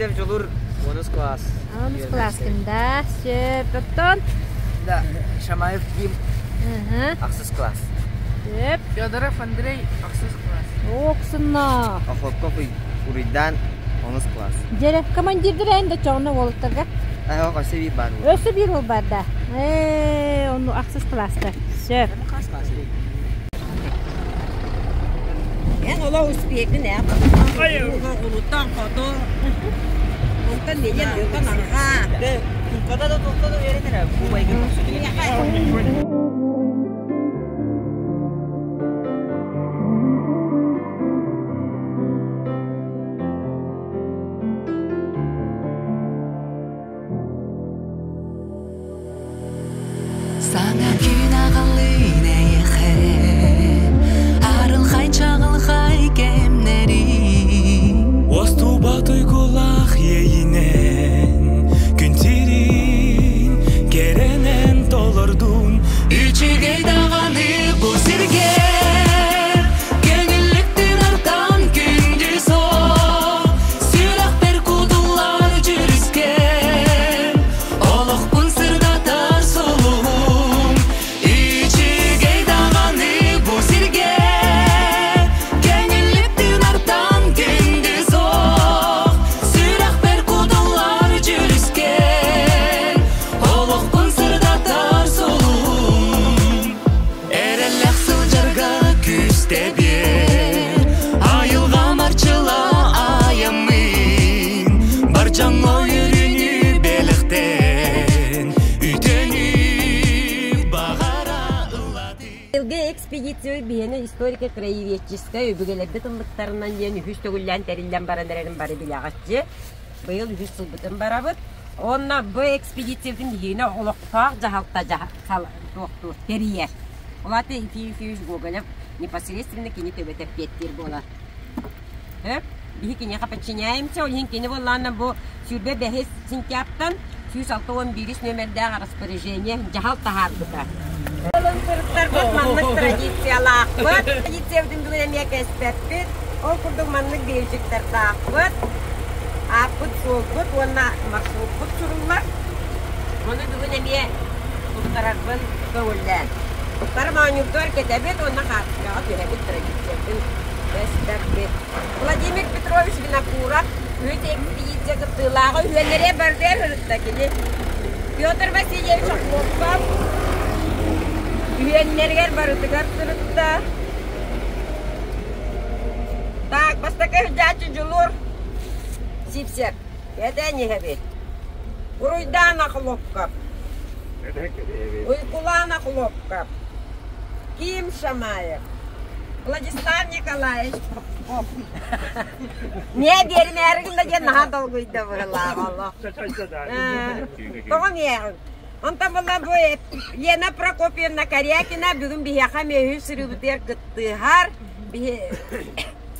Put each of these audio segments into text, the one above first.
Сивцев Дьулур, онус класс. Онус класскын да, сөп. Оттон? Да, Шамаев Ким, ахсыс класс. Сөп. Федоров Андрей, ахсыс класс. Оксунна. Охлопков Уруйдан, онус класс. Дьэрэ, командирдыр эн да чоҕуна уолаттарга. Ах, өссө биир бар. Өссө биир уол бар да. Ээ, ону ахсыс класста. Сөп. Эн олох успехын ээ. Улуттан хоту. Онтон нелен онтон арҕаа. Туккада да тукка да үөрэтэрэ. Бу байгын Саҥа күн аҕалыын эйиэхэ Арылхай чаҕылхай кэмнэри Уостубат уйгулаах иэйинэн Күн сирин кэрэнэн толордун Үчүгэй даҕаны бу сиргэ Көҥүллүктүн артан күндү суох Сүрэхпэр кутуллар дьүрүскэн Олохпун сырдатар сулуһум Үчүгэй даҕаны бу сиргэ Көҥүллүктүн артан күндү суох Сүрэхпэр кутуллар дьүрүскэн Олохпун сырдатар сулуһум Эрэллэх сылдьарга күүстэ биэр Айылҕам арчыла айаммын Бар дьоҥҥо үөрүүнү бэлэхтэн Үтүөнү баҕара ыллатыы Быйылгы экспедиция биһиэнэ историко-краеведческай өбүгэлэрбит ыллыктарынан диэн үһүс төгүллээн тэриллэн баран эрэрин бары билэҕит Быйыл үһүс сылбытын барабыт. Уонна бу экспедициябытын биһиэнэ олохтоох дьаһалта туохтуур, тэрийэр. Ол аата Ефим Ефимович Гоголев непосредственно кини төбөтө эппиэттиир буолар. Биһи киниэхэ подчиняемся, ол иһин кини буоллаҕына бу 25 сентябтан 161 нүөмэрдээх распоряжение дьаһал таһаарбыта. Сырыттарбыт маннык традициялаахпыт. Традициябытын бүгүн эмиэ кэспэппит. Ол курдук маннык бейджиктардаахпыт. Ааппыт-суолбут уонна маршруппут суруллар. Ону бүгүн эмиэ туттарарбын көҥүллээн. Бары моонньуурдугар кэтэбит уонна хаартыскаҕа түһэбит традициябытын кэспэппит. Владимир Петрович Винокуров үһүс экспедиция кыттыылааҕа үһүөннэрэ барытыгар сырытта кини. Петр Васильевич Охлопков үһүөннэригэр барытыгар сырытта. Так, бастакы сылдьааччы Дьулур Сивцев. Этэн иһэбит. Уруйдаана Охлопков. Уйгулаана Охлопков. Ким Шамаев. Владислав Николаевич Попов. Миэ биэримээригин да диэн наһаа долгуйда быһылаах олох. Тоҕо миэҕин? Онтон була бу Лена Прокопьевна Корякина бүгүн биһиэхэ мүөһү сырыыбытыгар кыттыһар.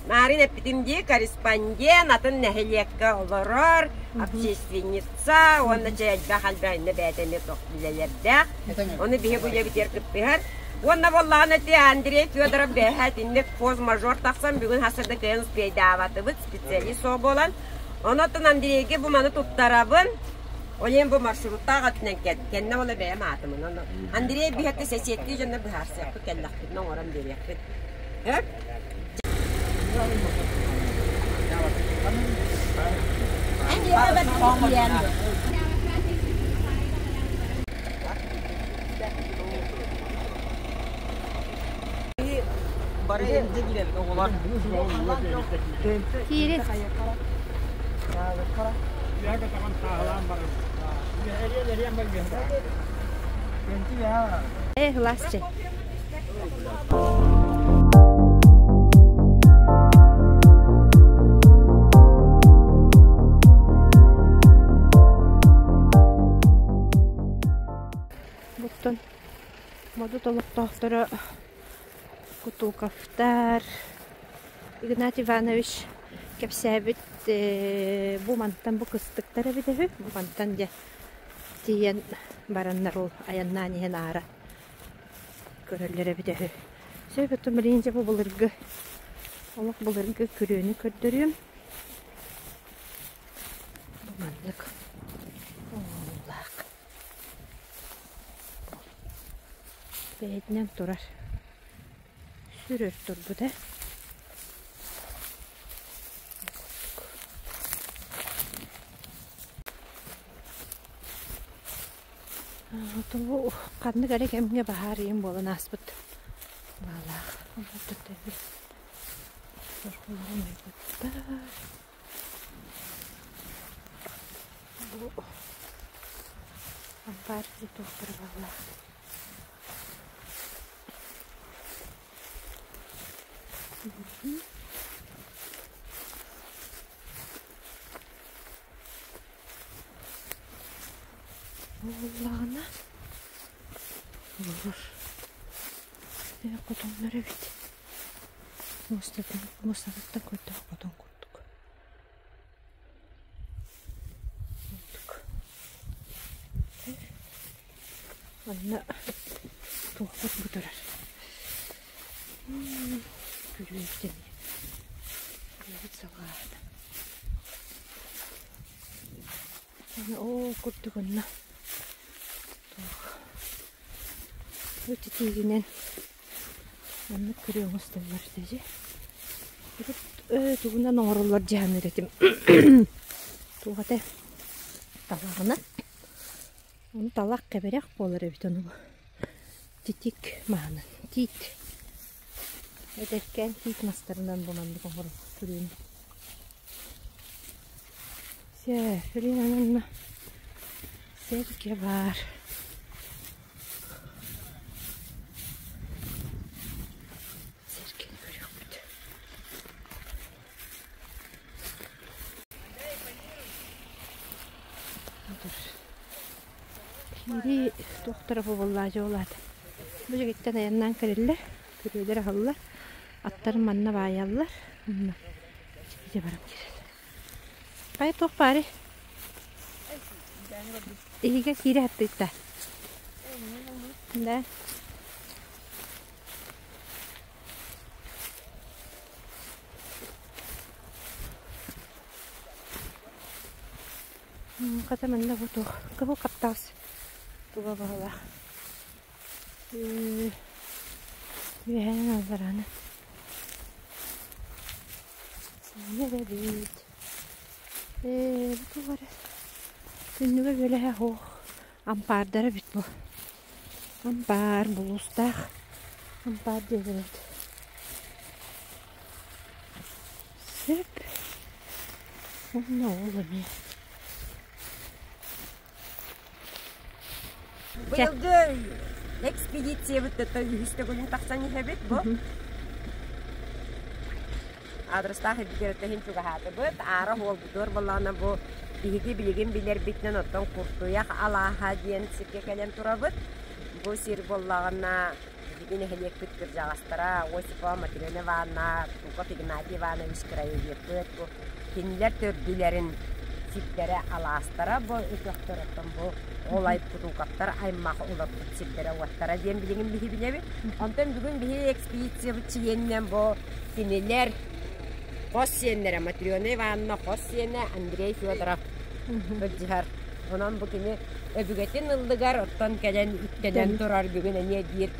Маарин эппитим дии, корреспондент, атын нэһилиэккэ олорор, общественница уонна чэ элбэх элбэх иннэ бэйэтэ эмиэ туох үлэлэрдээх. Ону биһи бу үлэбитигэр кыттыһар. Уонна буоллаҕына ити Андрей Федоров бэйэһэ итинник форс-мажор тахсан бүгүн хасырда кыайан успейдаабатыбыт, специалист суох буолан. Онон Андрейгэ бу маны туттарабын. Ол иһин бу маршруттаах өттүнэн кэннэ буола бэйэм аатымынан. Андрей биһиэхэ сэсиэттии дьонно быһаарсыахпыт, кэллэхпитинэ оҥорон биэриэхпит. Киирин. Э, ласчы. Буттан Модут олохтоохторо Кутуковтар Игнат Иванович кэпсээбит бу мантан бу кыстыктар эбит үһү. Бу мантан дьэ тиийэн бараннар ол айаннаан иһэн аара көрөллөр эбит үһү. Сөп оттон билигин дьэ бу былыргы олох былыргы күрүөнү көрдөрүөм. Маннык оҥоһуулаах. Бэйэтинэн турар. Сүр өр турбут ээ. Бу ханнык эрэ кэмҥэ баһаар ийэм буолан ааспыт баалаах. Бу ампаар туохтара баалаах. Буоллаҕына олорор хотоннор эбит. Муостатын муостатыттан көрдөх хотон курдук. Курдук. Манна туохпут бу турар. Күрүөбүт эмиэ. Күрүөбүт салҕаата. Оо курдук онно туох титиигинэн оннук күрүө оҥостоллор дии. Урут тугунан оҥороллор дии саныыр этим. Туох этэ талаҕынан. Ону талах кэбирэх буолар эбит ону титик маһынан тиит эдэркээн тиит мастарынан бу маннык оҥорон күрүөнү. Сэ, Рианна сэргэ баар. Сэргэни көрүөхпүт. Киири туохтара буоллаа дьуолаата. Бу дьигиттэн айаннаан кэлэллэр, күрүөлэр аһаллар, аттарын манна баайаллар. Онно Дьэ баран киирэллэр. Хайа туох баарый? Иһигэ киирэ саттыытта. Да. Хата манна бу туох кыһыл хаптаҕас туга баҕалаах. Үөһээн алларааны. Эбит. Ээ, бу туох эрэ күннүгэ үөлэһэ суох ампаардара эбит бу. Ампаар булуустаах ампаар диэн эбит. Сөп. Уонна ол эмиэ. Быйылгы экспедициябыт үһүс төгүлүн тахсан иһэбит бу. Адрестаах ирдигэрэтэһин чугаһаатыбыт. Аара уолбутугар буоллаҕына бу биһиги билигин билэрбитинэн оттон Куртуйах алааһа диэн сиргэ кэлэн турабыт. Бу сир буоллаҕына биһиги нэһилиэкпит кырдьаҕастара Осипова Матрена Ивановна, Туков Игнатий Иванович краеведпыт бу Кинилэр төрдүлэрин сирдэрэ алаастара бу өтөхтөр оттон бу ол Кутуукаптар аймах олорбут сирдэрэ-уоттара диэн билигин биһи билэбит. Онтон бүгүн биһи экспедициябыт чилиэнинэн бу кинилэр хос сиэннэрэ Матрена Ивановна хос сиэнэ Андрей Федоров сылдьыһар. Онон бу кини өбүгэтин ыллыгар оттон кэлэн үктэнэн турар бүгүн эмиэ биир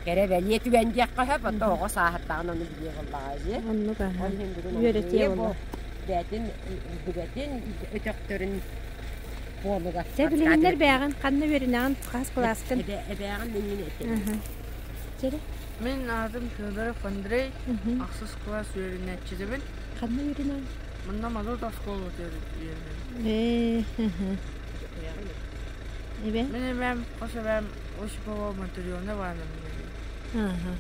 кэрэ бэлиэ түгэн диэххэ сөп, оттон оҕо сааһыттаҕын ону билиэ буоллаҕа дии. Оннук аһа. Ол иһин бүгүн Үөрэтиэ Андрей бу буолла. бэйэтин өбүгэтин өтөхтөрүн буолугар Чэ билигиннэр бээҕин ханна үөрэнэҕин хас кылааскын? Эбэ эбээҕин миннин этин. Чэрэ. Мин аатым Федоров Андрей, ахсыс кылаас үөрэнээччитэбин. Ханна үөрэнэҕин? Манна Мазут оскуолатыгар үөрэнэбин. Ээ, Эбэ? Мин эбээм, хос эбээм Осипова Матрена Ивановна Ааһа.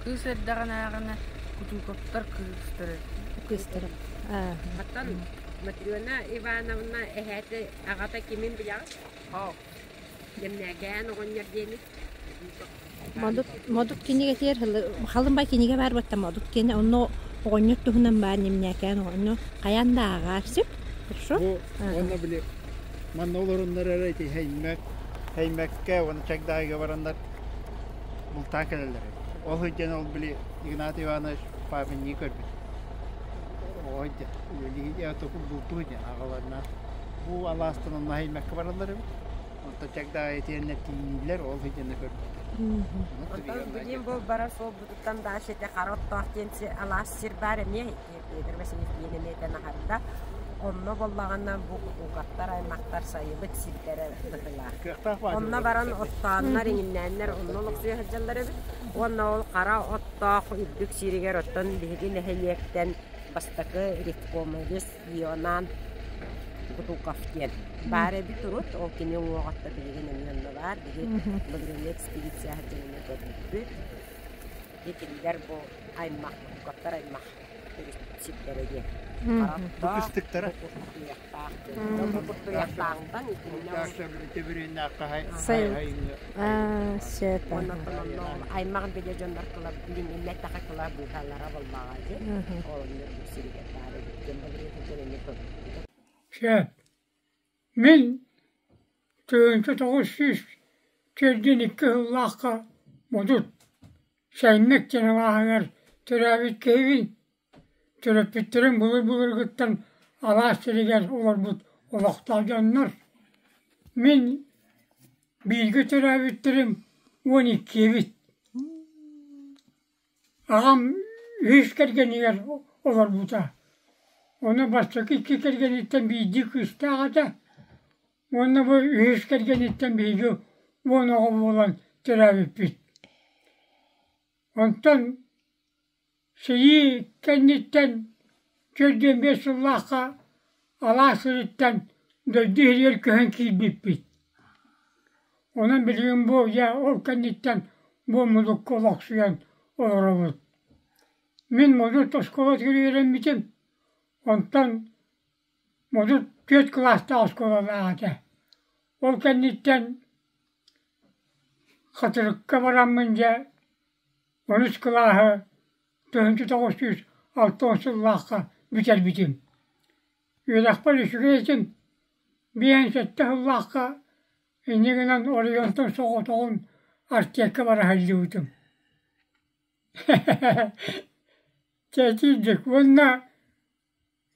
Кыыс эрдэҕинээҕинэ Кутуковтар кыыстара Кыыстара. Ааһа. Оттон Матрена Ивановна эһээтэ аҕата кимин билэҕин? Оо. Дьэмнээкээн оҕонньор диэни. Модут, модут кинигэтигэр халын бай кинигэ баар буотта модут киэнэ онно оҕонньор туһунан баар ньимнээкээн оҕонньор хайаан да ааҕаар сөп хорошо Бу уонна били манна олоруннар эрэ ити Һэймэк Һэймэккэ уонна Чагдаайга бараннар бултаан кэлэллэр. Ол сылдьан ол били Игнат Иванович папиннии көрбүт. Оҕо үлэлии бултуу диэн аҕаларына бу алаастан онно хаймакка бараллар эбит. Онтон чагдаҕа итиэннэ тиийиилэр ол сидьэнэ көрбүттэр. Онтон билигин бу барар суолбутуттан дальше ити хара оттоох диэн алаас сир баар эмиэ Петр Васильев диэн эмиэ этэн аһарда. Онно буоллаҕына бу кутуукаттар аймахтар сайылык сирдэрэ быһыылаах. Онно баран оттооннор, иҥиннээннэр онно олохсуйа сылдьаллар эбит. Уонна ол хара оттоох үрдүк сиригэр оттон биһиги нэһилиэктэн бастакы ревкомовец Ионан Бутуков диэн баар эбит урут. Ол кини уҥуоҕатта билигин эмиэ онно баар. Биһи былырыыҥҥы экспедиция сылдьан эмиэ көрбүппүт. Кинилэр бу аймах, Бутуковтар аймах төрүт сирдэрэ диэн. Бу кыстыктара. Куртуйахтаах диэн. Бу куртуйахтааҕыттан итиннэ аймах билэ дьоннор кыла билиннэттэхэ кыла быыһалара буоллаҕа дии. Ол онно бу сиригэр баар эбит диэн былырыын дьон көрбүт. Чэ, мин 1942 сыллаахха модут Саймак диэн алааһыгар төрөөбүт киһибин. Төрөппүттэрим былыр-былыргыттан алаас сиригэр олорбут олохтоох дьоннор. Мин бииргэ төрөөбүттэрим 12 эбит. Аҕам үһүс кэргэнигэр олорбута. Ону бастакы икки кэргэниттэн биирдии кыыстаах этэ уонна бу үһүс кэргэниттэн биһиги 10 оҕо буолан төрөөбүппүт. Онтон Сэрии кэнниттэн 45 сыллаахха алаас сириттэн дойду иһигэр көһөн киирбиппит. Онон билигин бу дьэ ол кэнниттэн бу мудукка олохсуйан олоробут. Мин модут оскуолатыгар үөрэммитим, онтон модут түөрт кылаастаах оскуолалаах этэ. Ол кэнниттэн Хатырыкка бараммын дьэ онус кылааһы 1960 сыллаахха бүтэрбитим. Үөрэхпэр үчүгэй этим, 57 сыллаахха инньэ гынан оройуонтан соҕотоҕун Артекка бара сылдьыбытым. Чэчиирдик уонна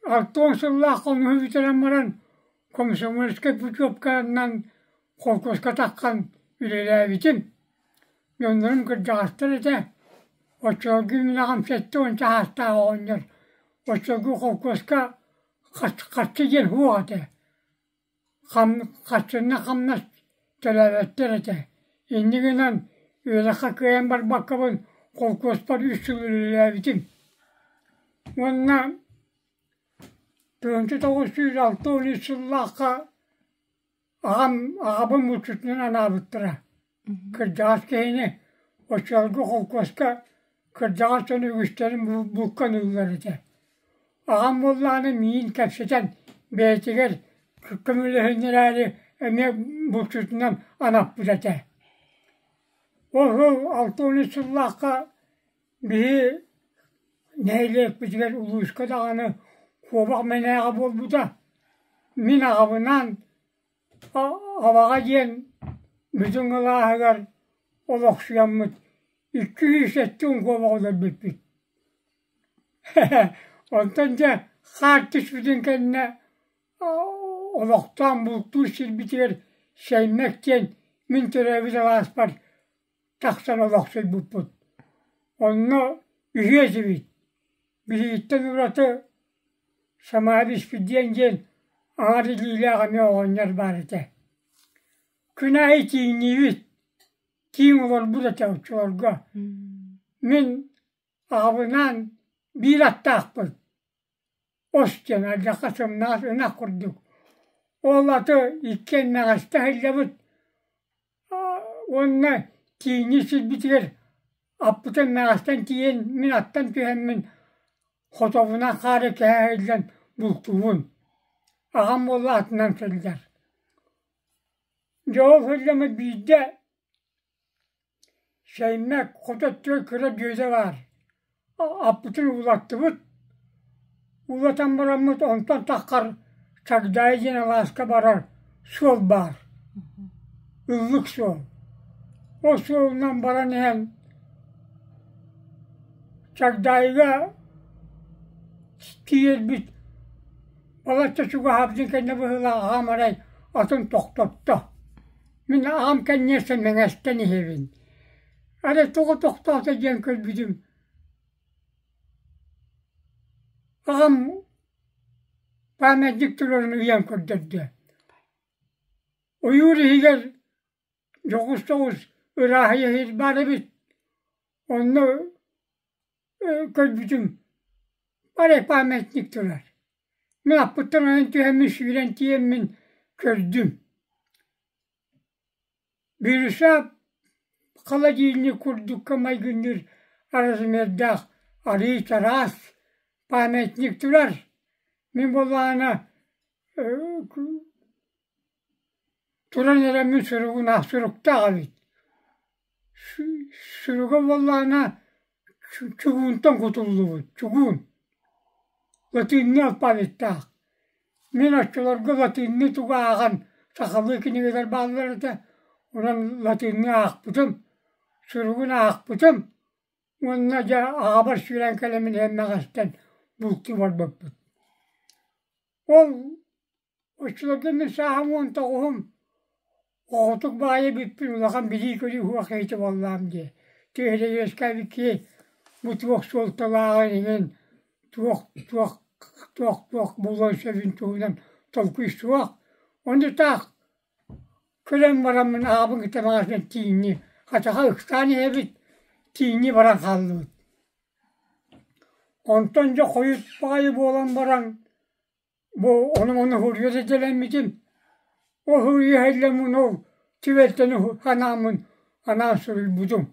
60 сыллаах хомуһу бүтэрэн баран комсомольскай путевканан холкуоска таххан үлэлээбитим. Дьоннорум кырдьаҕастар этэ, оччолорго мин аҕам 70 саастаах оҕонньор оччолорго холкуоска харчы диэн суох этэ. Харчыннан хамнас төлөөбөттөр этэ. Инньэ гынан үөрэххэ кыайан барбаккабын холкуоспар үс сыл үлэлээбитим. Уонна 1963 сыллаахха аҕам аҕабын булчутунан анаабыттара. Кырдьаҕас киһини оччолорго холкуоска кырдьаҕас дьон үгүстэрин булка аныыллар этэ. Аҕам буоллаҕына миигин кэпсэтэн бэйэтигэр көмөлөһүннэрээри эмиэ булчутунан анаппыт этэ. Ол сыл 63 сыллаахха биһи нэһилиэкпитигэр улууска даҕаны куобах мэнээҕэ буолбута. Мин аҕабынаан Абаҕа диэн бүтүн кылааһыгар олохсуйаммыт 270 куобаҕы өлөрбүппүт. Онтон дьэ хаар түспүтүн кэннэ олохтоон бултуур сирбитигэр Сэймэк диэн мин төрөөбүт алааспар тахсан олохсуйбуппут. Онно үһүө этибит. Биһигиттэн ураты Самаһа Испирдиэн диэн аҥар илиилээх эмиэ оҕонньор баар этэ. Күн аайы тииҥниибит, тииҥ олорбут этэ оччолорго. Мин аҕабынаан биир аттаахпын, ос диэн алдьархай сымнаҕас ынах курдук. Ол аты иккиэн мэҕэстэ сылдьабыт уонна тииҥнии сирбитигэр аппытын мэҕэстэн тиийэн мин аттан түһэммин Хотобунан хаары кэһэ сылдьан бултуубун. Аҕам уола атынан сылдьар. Дьэ ол сылдьаммыт биирдэ Сэймэк хото өттүгэр кыра дүөдэ баар. Аппытын уулаттыбыт. Уулатан бараммыт онтон таххар Чагдаайы диэн алааска барар суол баар. Ыллык суол. Ол суолунан баран иһэн Чагдаайыга Тиийэрбит балачча чугаһаабытын кэннэ быһыылаах аҕам арай атын тохтотто. Мин аҕам кэнниэстэн мэҥэстэн иһэбин. Арай тоҕо тохтоото диэн көрбүтүм, аҕам памятник турарын ыйан көрдөрдө. Ойуур иһигэр дьоҕус соҕус ырааһыйа иһит баар эбит. Онно көрбүтүм арай памятник турар. Мин аппыттан ойон түһэммин сүүрэн тиийэммин көрдүм. Бирюса холодильник курдукка майгынныыр размердаах арыы чараас памятник турар. Мин буоллаҕына туран эрэммин суругун суруктаах эбит. Суруга буоллаҕына чугуунтан кутуллубут, чугуун. Латыынныы алфавиттаах. Мин оччолорго латыынныы тугу ааҕан сахалыы кинигэлэр бааллар этэ, онон латыынныы аахпытым, суругун аахпытым уонна дьэ аҕабар сүүрэн кэлэммин иһэн бултуу барбыппыт. Ол Оччолорго мин сааһым 19-ум, оҕотук баайа бүппүн улахан билии-көрүү суох киһитэ буоллаҕым дии. Түөһүрэ үөскээбит киһи бу туох суолталааҕын иһин, туох туох туох туох буолуон сөбүн туһунан толкуй суох. Ону таах көрөн бараммын аҕабын кытта баҕасынан тииҥҥи хатаха ыксаан иһэбит, тииҥҥи баран хааллыбыт. Онтон дьэ хойут баҕайы буолан баран Бу ону-маны суруйа сылдьалэммитим. Ол суруйа сылдьаммын ол түбэлтэни санааммын анаан суруйбутум.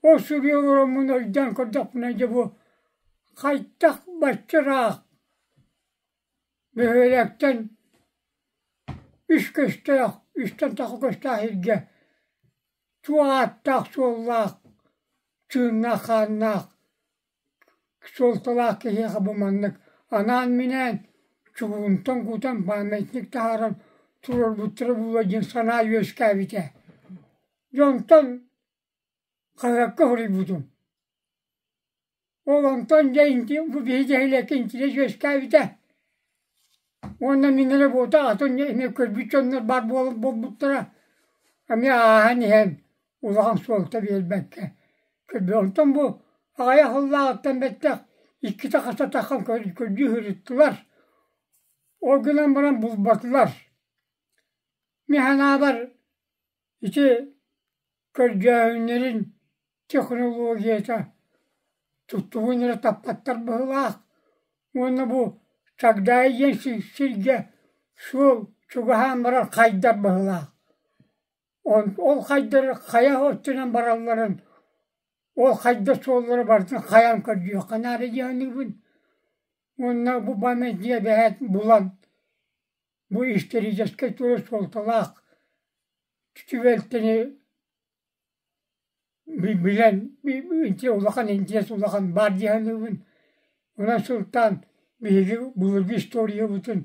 Ол суруйа олороммун өйдөөн көрдөхпүнэ дьэ бу хайдах бачча ыраах бөһүөлэктэн үс көстөөх, үстэн тахса көстөөх сиргэ туох ааттаах-суоллаах, чыыннаах-хааннаах Суолталаах киһиэхэ бу маннык анаан-минээн чугуунтан кутан памятник таһааран туруорбуттара буолуо диэн санаа үөскээбитэ. Дьонтон хаһыакка суруйбутум. Ол онтон дьэ бу биһи нэһилиэккэ интириэс үөскээбитэ. Уонна мин эрэ буолта атын эмиэ көрбүт дьоннор баар буолбуттара. Эмиэ ааһан иһэн улахан суолта биэрбэккэ көрбүт. Онтон бу аҕыйах сыллааҕыттан бэттэх иккитэ хаста таххан көрдүү сырыттылар. Ол гынан баран булбатылар. Мин санаабар ити көрдөөһүннэрин технологията туттубун эрэ таппаттар быһыылаах уонна бу Чагдаайы диэн сиргэ суол чугаһаан баран хайдар быһыылаах. Ол хайдар хайа өттүнэн баралларын, ол хайда суоллары барытын хайан көрдүөххэ наада дии саныыбын. Уонна бу памятнига эбэһээт булан бу историческай тура суолталаах түбэлтэни билэн улахан интерес улахан баар дии саныыбын. Онон сылтаан биһиги былыргы историябытын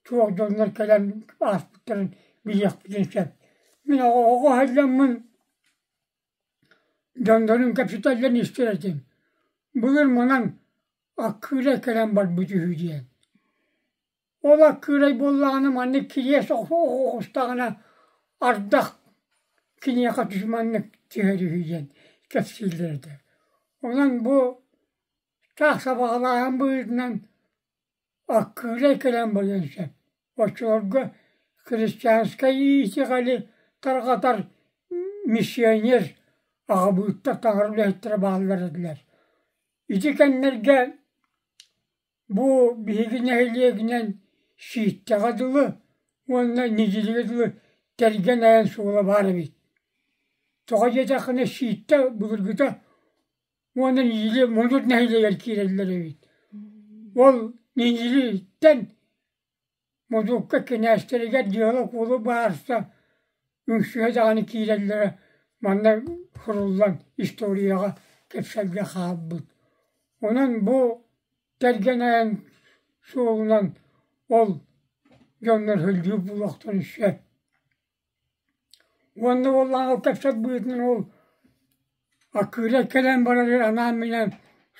туох дьоннор кэлэн ааспыттарын билиэхпитин сөп. Мин оҕо сылдьаммын дьоннорун кэпсэтэллэрин истэр этим. Былыр манан аккыыра кэлэн барбыт үһү диэн. Ол аккыырай буоллаҕына маннык кириэс оҕустаҕына ардах киниэхэ маннык түһэр үһү диэн кэпсииллэр этэ. Онон бу таах сабаҕалааһын быһыытынан аккыырай кэлэн барыан сөп. Оччолорго христианскай иитиҕэли тарҕатар миссионер аҕабыыттар таҥара үлэһиттэрэ бааллар этилэр. Ити кэмнэргэ Бу биһиги нэһилиэгинэн Сииттэҕэ дылы уонна Ньидьилигэ дылы тэргэн айан суола баар эбит. Тоҕо диэтэххинэ Сииттэ былыргыта уонна Ньидьили Модут нэһилиэгэр киирэллэр эбит. Ол Ньидьилиттэн Модукка кинээстэригэр дьыала-куолу баарса үҥсүһэ даҕаны киирэллэрэ манна суруллан историяҕа кэпсэлгэ хаалбыт. Онон бу тэргэн айан суолунан ол дьоннор сылдьыы буолуохтарын сөп. Уонна буоллаҕа ол кэпсэл быһыытынан ол аккыырай кэлэн барар анаан-минээн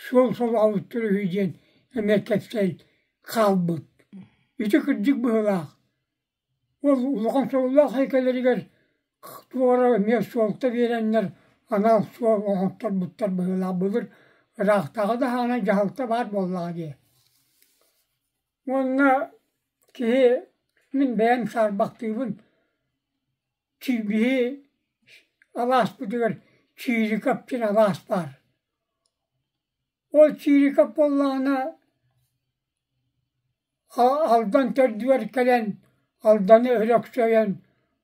суол солообуттар үһү диэн эмиэ кэпсэл хаалбыт. Ити кырдьык быһыылаах. Ол улахан суоллаах эйгэлэригэр туора эмиэ суолта биэрэннэр анал суол оҥотторбуттар быһыылаах. Былыр ыраахтааҕы да аана дьаһалта баар буоллаҕа дии. Уонна киһи мин бэйэм саарбахтыыбын биһи алааспытыгар Чиирикэп диэн алаас баар. Ол Чиирикэп буоллаҕына Алдан төрдүгэр кэлэн Алданы өрөксөйөн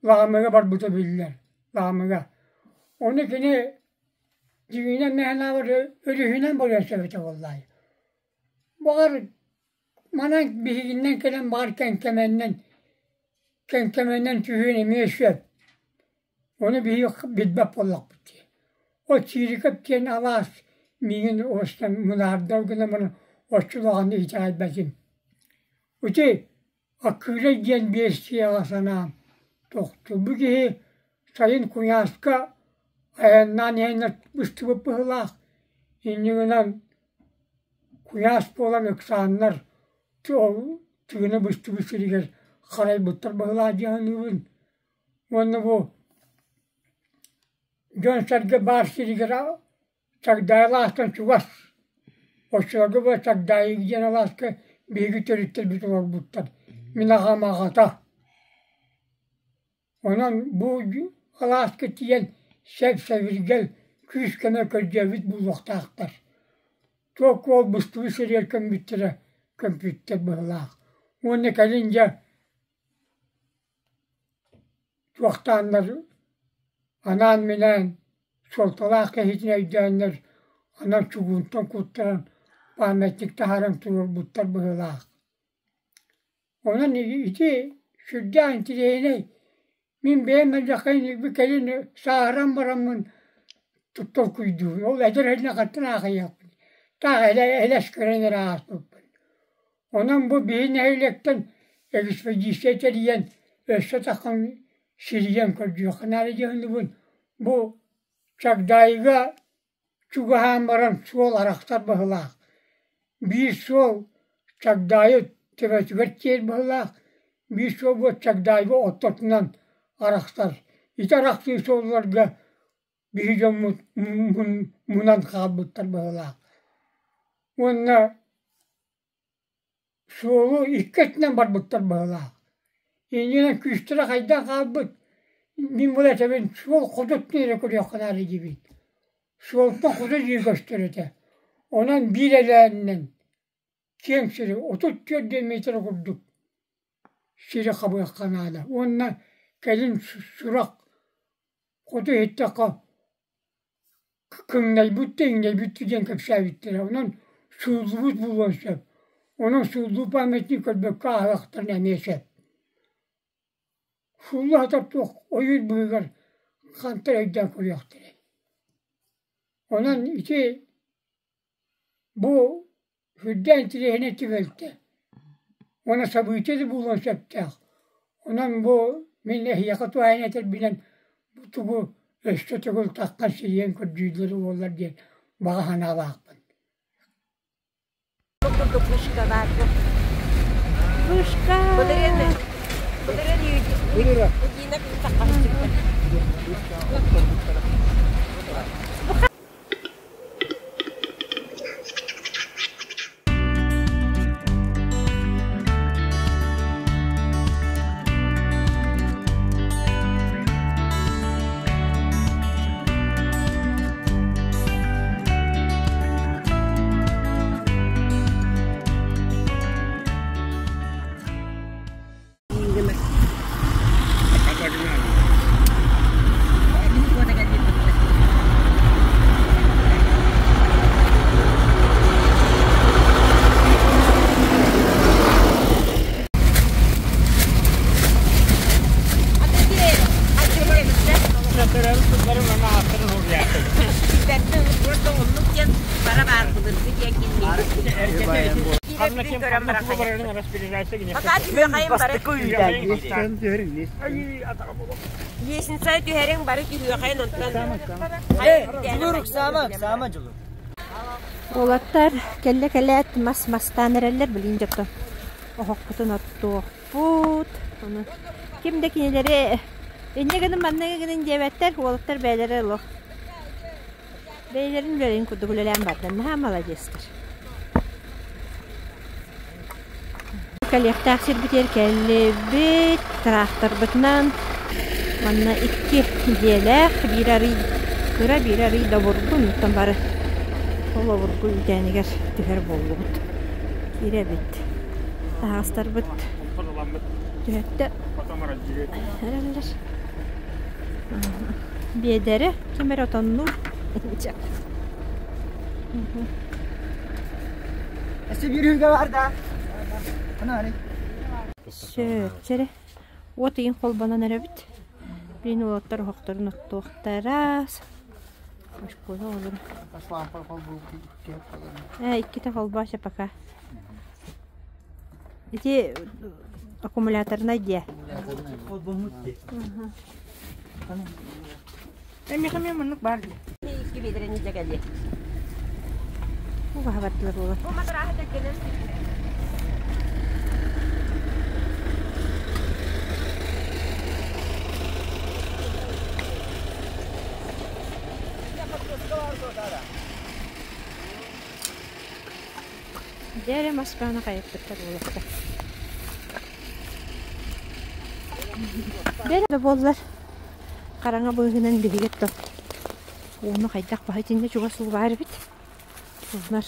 Лаамыга барбыта биллэр, Лаамыга. Ону кини дьиҥинэн мээнэҕэр өрүһүнэн барыан сөп этэ буоллаҕай. Баҕар манан биһигиннэн кэлэн баҕар Кэҥкэмэннэн Кэҥкэмэннэн түһүөн эмиэ сөп. Ону биһиги билбэт буоллахпыт дии. Ол Чиирикэп диэн алаас миигин уостан мунаардар гынан баран оччолооҕуна итэҕэйбэтим. Ити Аккыырай диэн биэссийэҕэ санаам тохтуу. Бу киһи сайын куйааска айаннаан иһэннэр быстыбыт быһыылаах. Инньэ гынан куйаас буолан ыксааннар ол тыына быстыбыт сиригэр харайбыттар быһыылаах дии саныыбын. Уонна бу дьон-сэргэ баар сиригэр Чагдаайы алаастан чугас. Оччолорго бу Чагдаайы диэн алааска биһиги төрүттэрбит олорбуттар. Мин аҕам аҕата. Онон бу алааска тиийэн сэп-сэбиргэл күүс-көмө көрдөөбүт буолуохтаахтар. Туох уол быстыбыт сиригэр көммүттэрэ көмпүттэр быһыылаах. Уонна кэлин дьэ Туохтааннар анаан-минээн суолталаах киһитин өйдөөннөр анал чугуунтан куттаран памятник таһааран туруорбуттар быһыылаах. Онон ити сүрдээх интириэһинэй. Мин бэйэм мэлдьэххэ кэлин сааһыран бараммын толкуйдуубун. Ол эдэр эрдэ хантан аахайыахпын. Таах элэс көрөн эрэ ааспыппын. Онон бу биһи нэһилиэктэн экспедиция тэрийэн өссө таххан сирийэн көрдүөххэ наада дьаһанныбын. Бу Чагдаайыга чугаһаан баран суол арахсар быһыылаах. Биир суол Чагдаайы төбөтүгэр тиийэр быһыылаах, биир суол бу Чагдаайыга ортотунан арахсар. Ити арахсыы суолларга биһи дьоммут мунан хаалбыттар быһыылаах. Уонна суолу икки өттүнэн барбыттар быһыылаах. Иннинэн күүстэрэ хайдах хаалбыт, мин була этэбин, суол хоту өттүн эрэ көрүөххэ наада диибин. Суолтан хоту диэки көстөр этэ. Онон биир элээнинэн киэҥ сири 34 диэн курдук сири хабыахха наада. Уонна кэлин сурах хоту иһиттэххэ кыҥнайбыт да иҥнэйбит да диэн кэпсээбиттэрэ. Онон сууллубут буолуон сөп. Онон сууллуу памятник көрбөккө ааһыахтарын эмиэ сөп. Суулла сытар туох ойуур быыһыгар хантан өйдөөн көрүөхтэрэй. Онон ити бу сүрдээх интириэһинэй түбэлтэ уонна событие да буолуон сөптөөх. Онон бу мин эһиэхэ туһаайан этэрбинэн бу тугу өссө төгүл таххан сирийэн көрдүүллэр буоллар диэн баҕа санаалаахпын. Бу курдук вышка баар. Вышка! Былырыын былырыын Юдина күн таххан Лестница түһэриҥ бары түһүөхайын онтон Дьулур Саама, Саама Дьулур. Уолаттар кэллэ кэлээт мас мастаан эрэллэр билигин дьоттон оһохпутун оттуохпут. Ону ким да кинилэри инньэ гынан манна гынан диэбэттэр, уолаттар бэйэлэрэ олох бэйэлэрин үлэлэрин курдук үлэлээн бардылар. Наһаа маладьыастар. Кэлиэхтээх сирбитигэр кэллибит, тыраахтарбытынан манна икки дьиэлээх, биир арый кыра, биир арый добургу, онтон бары ол обургу үүтээнигэр түһэр буоллубут. Киирэбит. Таһаҕастарбыт түһэттэ эрэллэр. Биэдэрэ ким эрэ отоннуур. Сөп, Уот ыйын холбонон эрэбит. Билин уолаттар оһохторун оттуохтара. Оскуола оҕолоро. Ээ, иккитэ холбоо пока. Ити аккумуляторнай диэ. Эмиэхэ эмиэ маннык баар дии. Икки биэдэрэни дьэ кэлиэ. Убаһа бардылар буолар. Бу матырааһы тэлгэнэн Дьэ эрэ Москваны хайыппыттар буолуохта. Дьэ эрэ буоллар хараҥа быыһынан биһиги оттон ууну хайдах баһа итиннэ чугас уу баар эбит. Уунар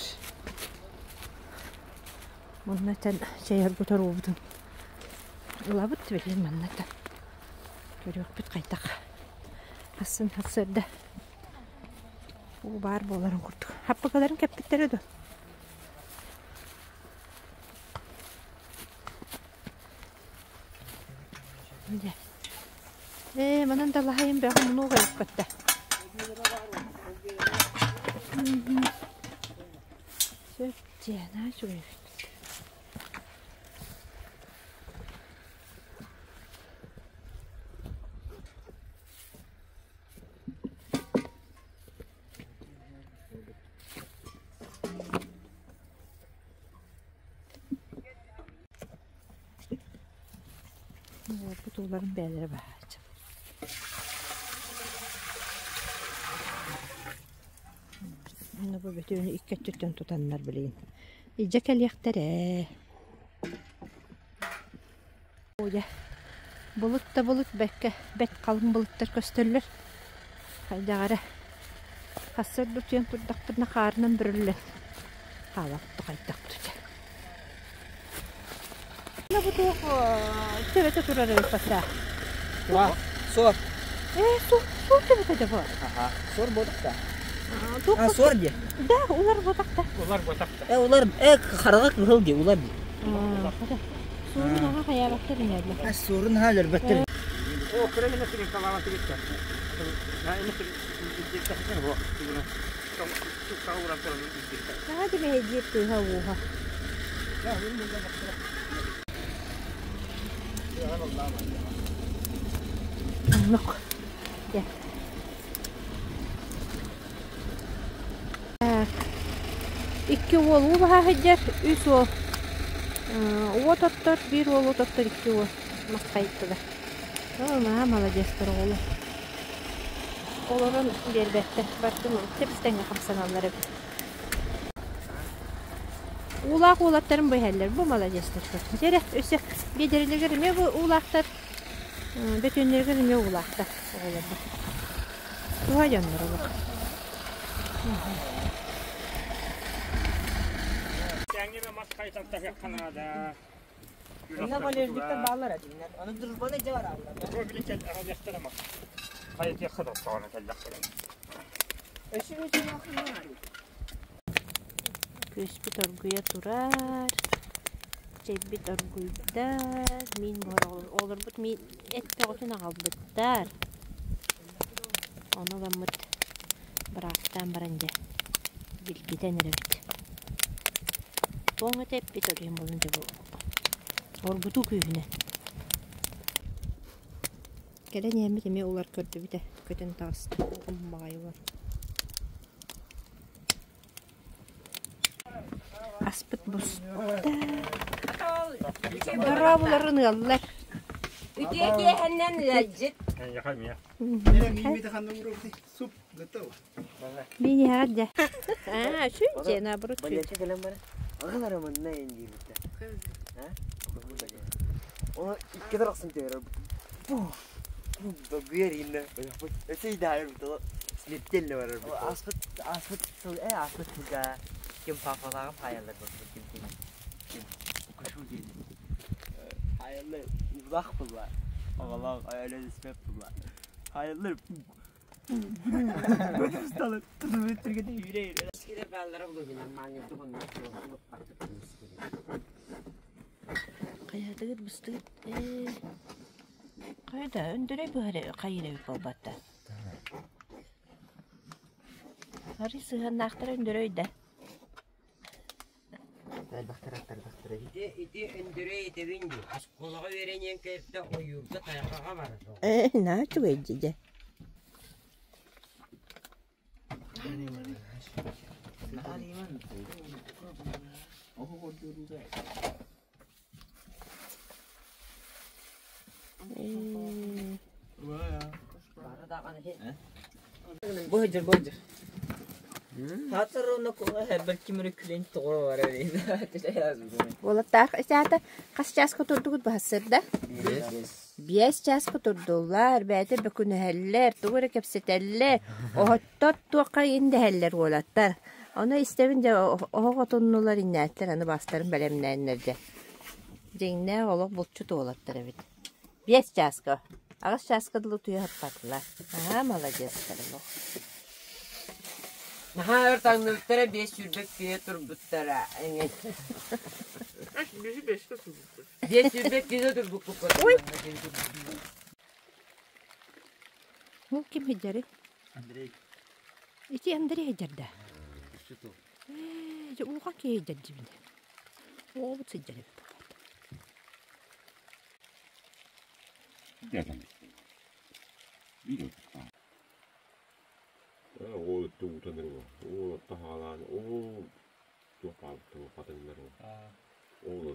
Маннаттан чэй оргутар уубутун ылабыт билигин маннаттан көрүөхпүт хайдах хассын сарсыарда уу баар буоларын курдук. Хаппыкаларын кэппиттэрэ дуо? Дьэ. Ээ, манан далаһайым бөҕө мунууга ыппатта. Сөп дьиэ, наһаа үчүгэй эбит. Уолбут ууларын бэйэлэрэ баһааччы. Уонна бу бөтүүнү икки өттүттэн тутаннар билигин илдьэ кэлиэхтэрэ. Дьэ, былыт да былыт бэккэ бэрт халыҥ былыттар көстөллөр. Хайдах эрэ сарсыарда утуйан турдахпытына хаарынан бүрүллэн хаалабыт хайдах дьэ. Бу туох төбөтө турар эбит баттаа. Суор. Ээ, суор, суор төбөтө да бу. Аха, суор буотах Туох А, суор диэ. Да, улар буотах да. Улар буотах да. Э, улар, э, хараҕа кыһыл диэ, улар диэ. Суорун аҕа хайаабаттар инэллэр. Суорун аха өлөрбөттөр. О, кыра гына сирин салаама тигиттэ. Наһаа димэһэйдиир тыаһа ууһа. Оннук. Дьэ. Так. Икки уол уу баһа сылдьар, үс уол уот оттор, биир уол уот оттор, икки уол мас хайыттылар. Оо, наһаа маладьыастар оҕолор. Олорон биэрбэттэр, бардым тэбис-тэҥҥэ хамсаналлар эбит. Уулаах уолаттарым бу иһэллэр, бу маладьыастар. Дьэ эрэ, өссө биэдэрэлэригэр эмиэ бу уулаахтар, бөтүөннэригэр эмиэ уулаахтар оҕолорбут. Туһа дьоннор олох. Инна болезниктар бааллар этиннер. Аны дружбаны дьэ бараллар. Күөспүт оргуйа турар, чэйбит оргуйда, миин буһар оҕолорбут миин эт бөҕөтүн аҕалбыттар. Ону ыламмыт быраактаан баран дьэ билгитэн эрэбит. Тоҥ этэ эппит оройун буолан дьэ бу оргутуу күүһүнэн. Кэлэн иһэммит эмиэ улар көрдүбүт ээ, көтөн таҕыста, оммаҕай улар. Аспыт буста. Дорообуларын ыаллар. Үтүө киэһэннэн ыалдьыт. Мин иһэҕит дьэ. Аа, үчүгэй наоборот үчүгэй. Ааспыт ааспыт сыл э ааспыт сылга ким папалааҕым хаайаллар буолбут ким ким ким кушу диэн хаайаллар улаах буолла оҕолоох өлөн испэт буолла хаайаллар Хайатыгыт быстыгыт ээ хайда өндөрөй быһары хайыр эбит буолбатта Арый сыһыаннаахтара өндөрөй да Ити ити Өндөрөй этэбин дии, оскуолаҕа үөрэниэн кэлтэ ойуурга тайҕаҕа барар. Ээ, наһаа үчүгэй дии дьэ. Ээ. Бу сылдьар, бу сылдьар. Уолаттаах исаата хас чааска турдугут баһассырда? Биэс чааска турдуллар, бэйэтэ бөкүнэһэллэр, тугу эрэ кэпсэтэллэр, оһоттор туохха индэһэллэр уолаттар. Ону истэбин дьэ оһох отуннулар иннээттэр аны бастарын бэлэмнээннэр дьэ. Дьиҥнээх олох булчут уолаттар эбит. Биэс чааска, аҕыс чааска дылы утуйа сыппатылар. Аа, маладьыастар олох. Наһаа өр таҥныбыттара 5 сүүрбэ күнэ турбуттара. 5 сүүрбэ күнэ турбуккут. Ой! Ол ким сылдьарый? Андрей. Ити Андрей сылдьар да? Ээ, дьэ улахан киһи сылдьар диибин. Оҕобут сылдьар эбит буолбат.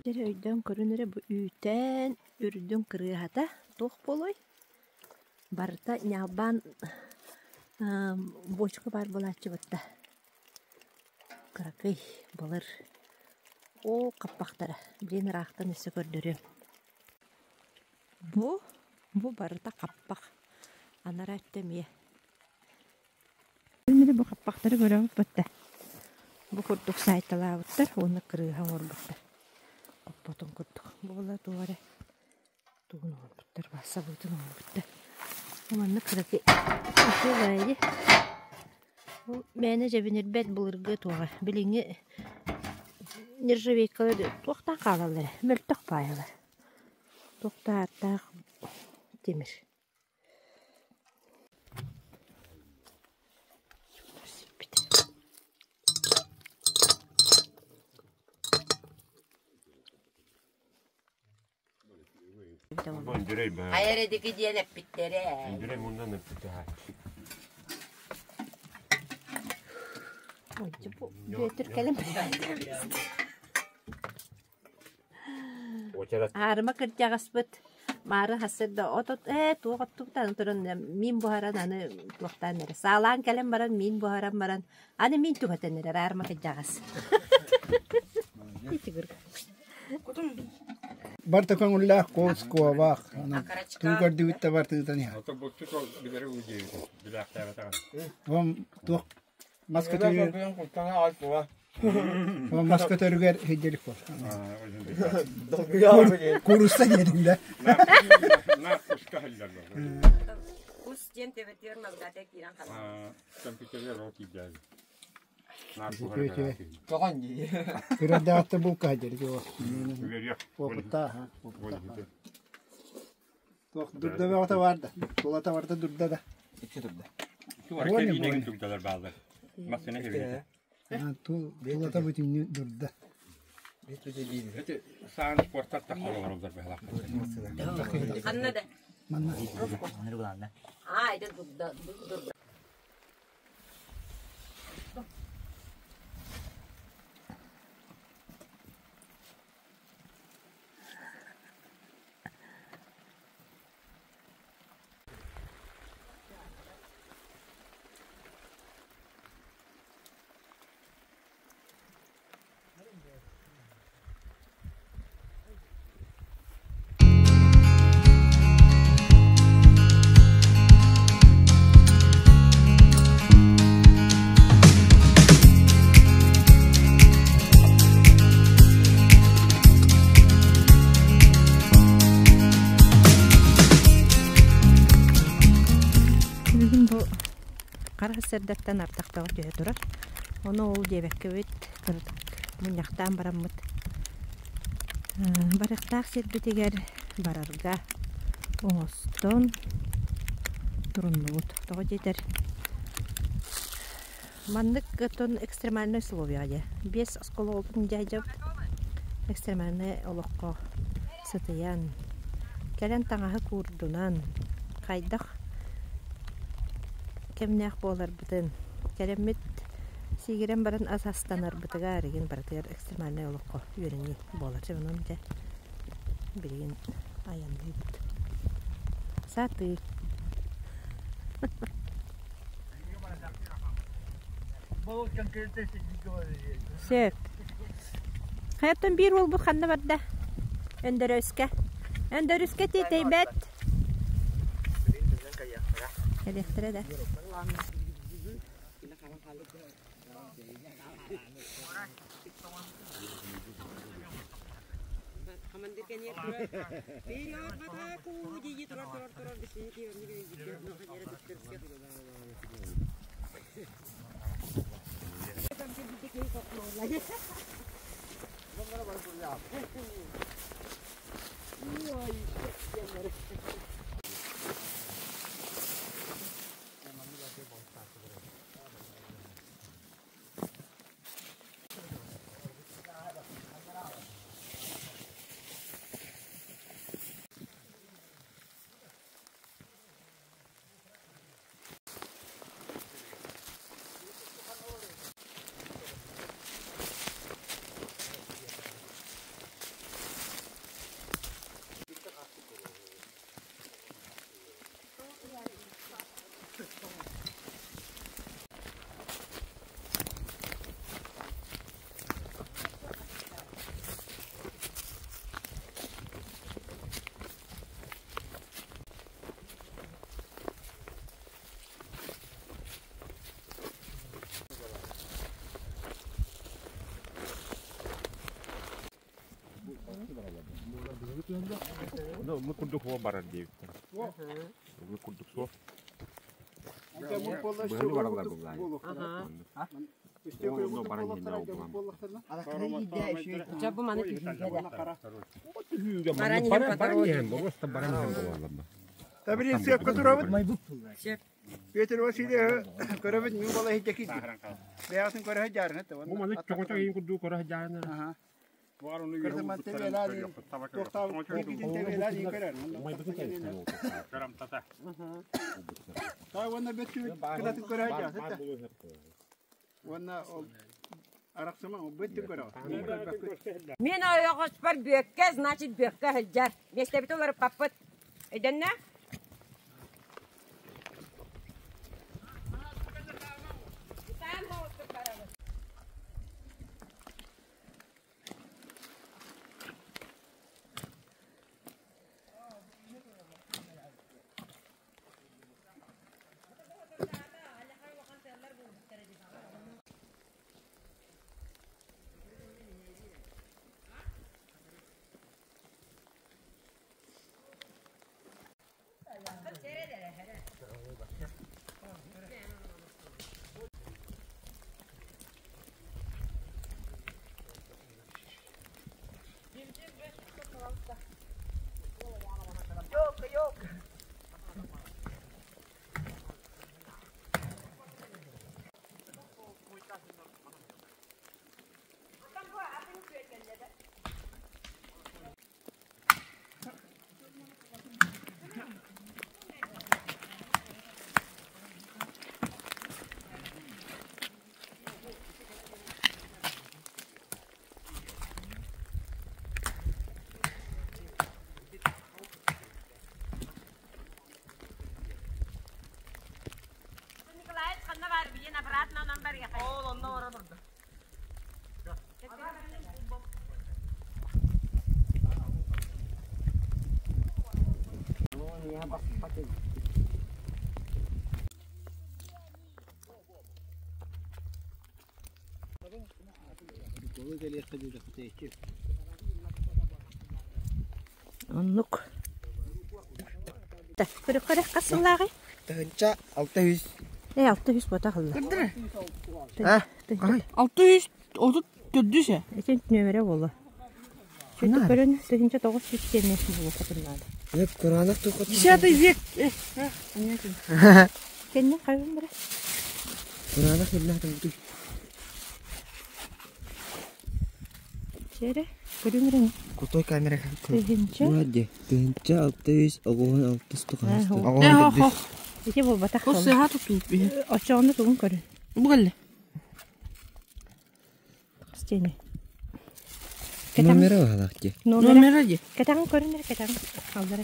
Дьэ өйдөөн көрүн эрэ бу үүтээн үрдүн кырыыһата туох буолуой? Барыта ньаалбаан бочка баар буолааччы батта. Кыракый былыр оо хаппахтара билигин ыраахтан өссө көрдөрүөм. Бу бу барыта хаппах анараа өттө эмиэ. Бу хаппахтары көрөҕүт батта. Бу курдук саайталаабыттар уонна кырыыһа оҥорбуттар. Хоппотун курдук. Буола туох эрэ тугун оҥорбуттар, сабыытын оҥорбуттар. Маннык кыракый үчүгэй. Бу мээнэ дьэбинирбэт былыргы туоҕа. Билиҥҥи нержавейкалар туохтан хаалаллар ээ, мөлтөх баайалар. Туох да ааттаах тимир. Сиппит. Хайа эрэ диэки диэн эппиттэрэ. Ой, бу Бүөтүр кэлин Аарыма кырдьаҕаспыт маары сарсыарда от ээ туох оттубутан туран миин буһаран аны туохтаан эрэ саалаан кэлэн баран миин буһаран баран аны миин түһэтэн эрэр аарыма кырдьаҕас Барта көҥүллээх куос куобах туу көрдүбүт да бартыытан иһэр. Уон туох мас көтөрүгэр уон мас көтөрүгэр сылдьалик буол. Куурусса диэтим да. Кус диэн төбөтүгэр магдата киирэн хаалар. Кырардаахта булка сылдьар Опыттаах Туох дурда бөҕөтө бар да. Тулата барда дурда да. Тулата бүтүннүү дурда. Ханна да? Манна. Аа, это дурда, дурда. Хара сырдаттан ардахтаҕа түһэ турар. Ону ол диэбэккэбит кыратык мунньахтаан бараммыт барыахтаах сирбитигэр барарга оҥостон туруннубут. Тоҕо диэтэр маннык оттон экстремальнай условия дьэ. Биэс оскуола оҕотун дьаһайдьабыт экстремальнай олоххо сытыйан, кэлэн таҥаһы куурдунан, хайдах кэмнээх буоларбытын, кэлэммит сиигирэн баран ас астанарбытыгар игин барытыгар экстремальнай олоххо үөрэнии буолар. Дьэ онон дьэ билигин айанныыбыт. Сатыы. Сөп. Хайаттан биир уолбут ханна барда? Өндөрөскө. Өндөрүскэ тиэтэйбэт. Кэлиэхтэрэ да. Ну, курдук хуо барар диэбиттэр. Бу курдук суох. Быһаны бараллар буллаай. Ону баран иһиннэ ол Бу маны Түһүүгэ баран баран иһэн болуоста баран иһэн болаллар. Табрин сөпкө турабыт. Петр Васильевич көрөбүт мин бола иһитэ киирдим. Бэйэҕитин көрө сылдьаарыҥ этэ. Бу маны чоҕочо иһин курдук көрө сылдьаарыҥ. Мин ойоҕоспор Бүөккэ, значит Бүөккэ сылдьар. Миэстэбит уларыппаппыт. Өйдөннө? Николаевич ханна бар билин обратно нам бар Ол онно бара турда. Оннук. Көрө-көрө хас сыллааҕый? Тыһынча 600 Э, 600 бота халла. Кырдыры. А? 630 төрдүсэ. Итин нөмере болу. Чөтүк көрөн 1900 тенне болу катыннады. Нет, Куранов тухот. Десятый век. Кенне кайбын бара. Куранов иллахтан бутуй. Чере, көрүңрүң. Кутой камера. Тыһынча. Вроде. Тыһынча 600 оҕуһун 6 Аа, тоҕус. Э, хо. Ити болбатах. Хос сыха тутуу. Очоғunu тугун көрүн. Бугалле. Стене. Номера алахти. Номера. Номера ди. Кэтаҕын көрүнэр кэтаҕын аллара.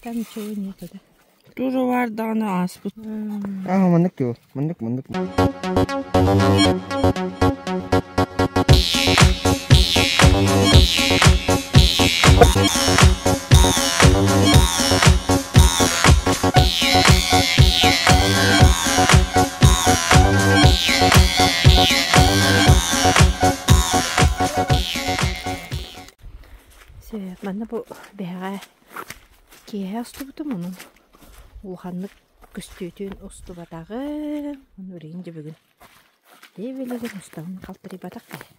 Там ничего нету, да? Тоже бар даҕаны ааспыт. Аа, маннык туу. Маннык, маннык. Сөп, манна бу бэҕэ киэһэ устубутум онон улаханнык көстүүтүн устубатаҕым. Ону үрүйүн дьэ бүгүн. Дии билигин устабын халтарыйбатах киһи.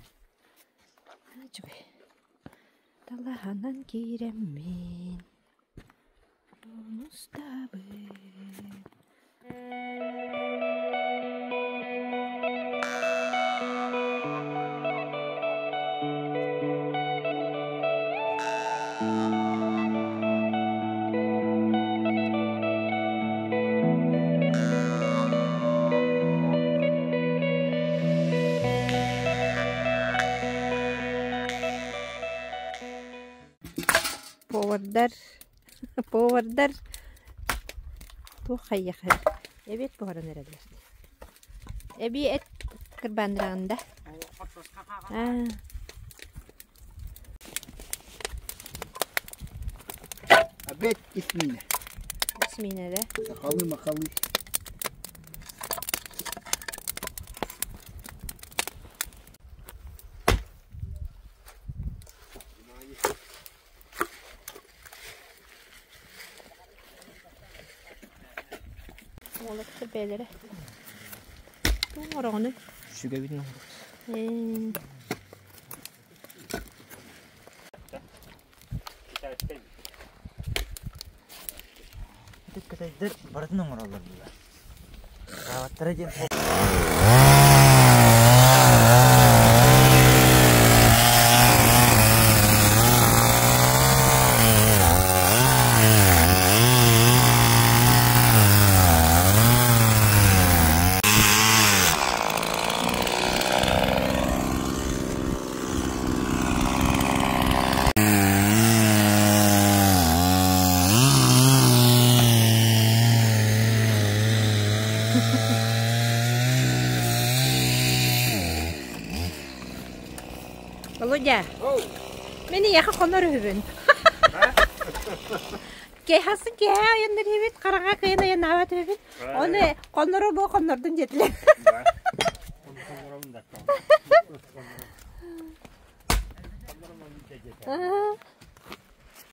Үчүгэй. Талаһанан киирэммин устабын. Повардар, повардар туох хайяхар. Эбиэт буһаран эрэллэр. Эбиэт кырбаанныраҕында. Аа. Опять исмина. Смина, да? Сахалы махалы. Уолаттар бэйэлэрэ. Туох ороҕунуй? Сүгэбитин Ээ. Кытайдар барытын оҥороллор була. Хааваттара диэн Володя, мин эйиэхэ хонор үһүбүн. Киэһэсин киэһэ айаннар үһүбүт, хараҥа кыайан айаннаабат үһүбүт. Ону хонноро бу хоннордун диэтилэр.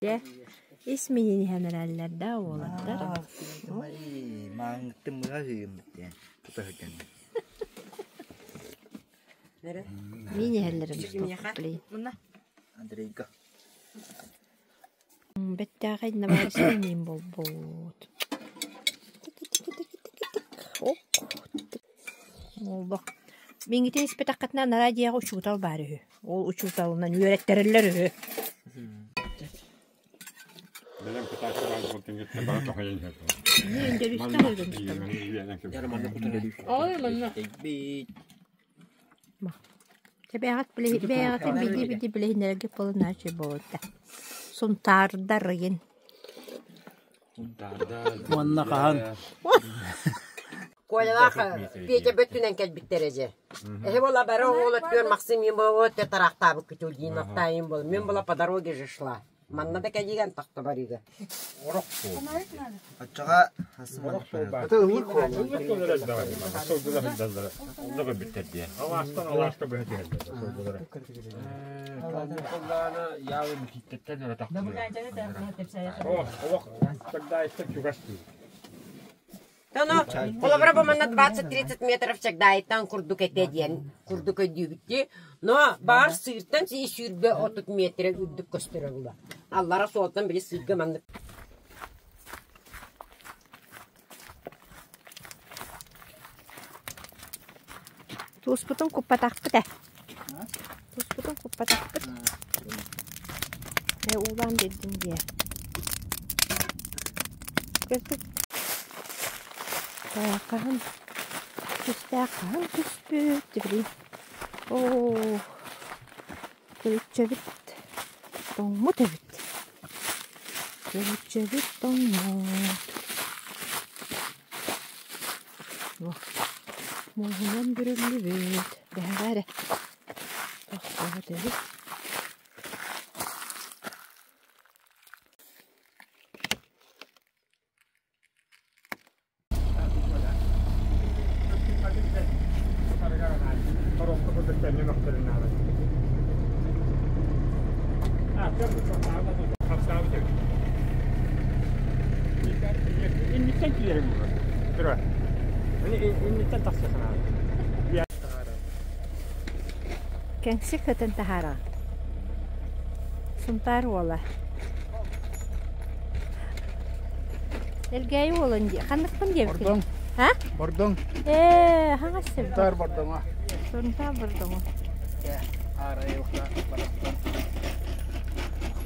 Дьэ, ис миин иһэн эрэллэр да уолаттар. Мааңыттын мыға кыйыммыт диэн тута сылдьан. Миин иһэллэрин устуохпут. Андрейга. Бэттээхэй наваристай миин буолбут. Тик-тик-тик-тик-тик. Олбох. Миҥитин испэтэххитинэ анараа дьиэҕэ учуутал баар үһү. Ол учууталынан үөрэттэрэллэр үһү. Бэлэм кытааччы баар буолтун кытта бара тоһуйан иһэр. Үндөрүстэ Ой, манна. Бэйэҕит бэйэҕитин билии-билии билиһиннэрэргэ буолан буолта. Сунтаардар ыйын. Уонна хаһан Колялаах Петя бөттүнэн кэлбиттэр эже. Эһи була бары оҕолор түөр Максим им була те тарахтаабыт күтүлдиин аттаайым була. Мен була по дороге же шла. Манна да кэлиигэн тахта барыга. Оччоҕо хасыман. Это ылык Алаастан алааска быһа түһэллэр. Сылгылара. Яалын киттеттен эрэ тахсыа. О, олох тогда истек чугас дии. Тоно, холобура бу манна 20-30 метров чагдаайтан курдук этэ диэн курдук өйдүүбүт Но баар сыыртан сүүрбэ 30 метрэ үрдүк көстөрө була. Аллара суолтан били сыырга маннык Туспутун куппатахпыт ээ. Туспутун куппатахпыт. Ээ уулаан биэрдим диэ. Көрдүк. Хаһан түстээх хаһан түспүт тибили. Оо, көлүччэбит тоҥмут эбит. Көлүччэбит тоҥмут. Мууһунан бүрүллүбүт. Бэһэҕэ эрэ тохтообут эбит. Кэҥсик ытын таһаара. Сунтаар уола. Элгээйи уолун дии. Ханныкпын диэбиккин? Бордоҥ. А? Бордоҥ. Ээ, хаҥас сир. Сунтаар Бордоҥо. Сунтаар Бордоҥо. Аарай ухта барахсан.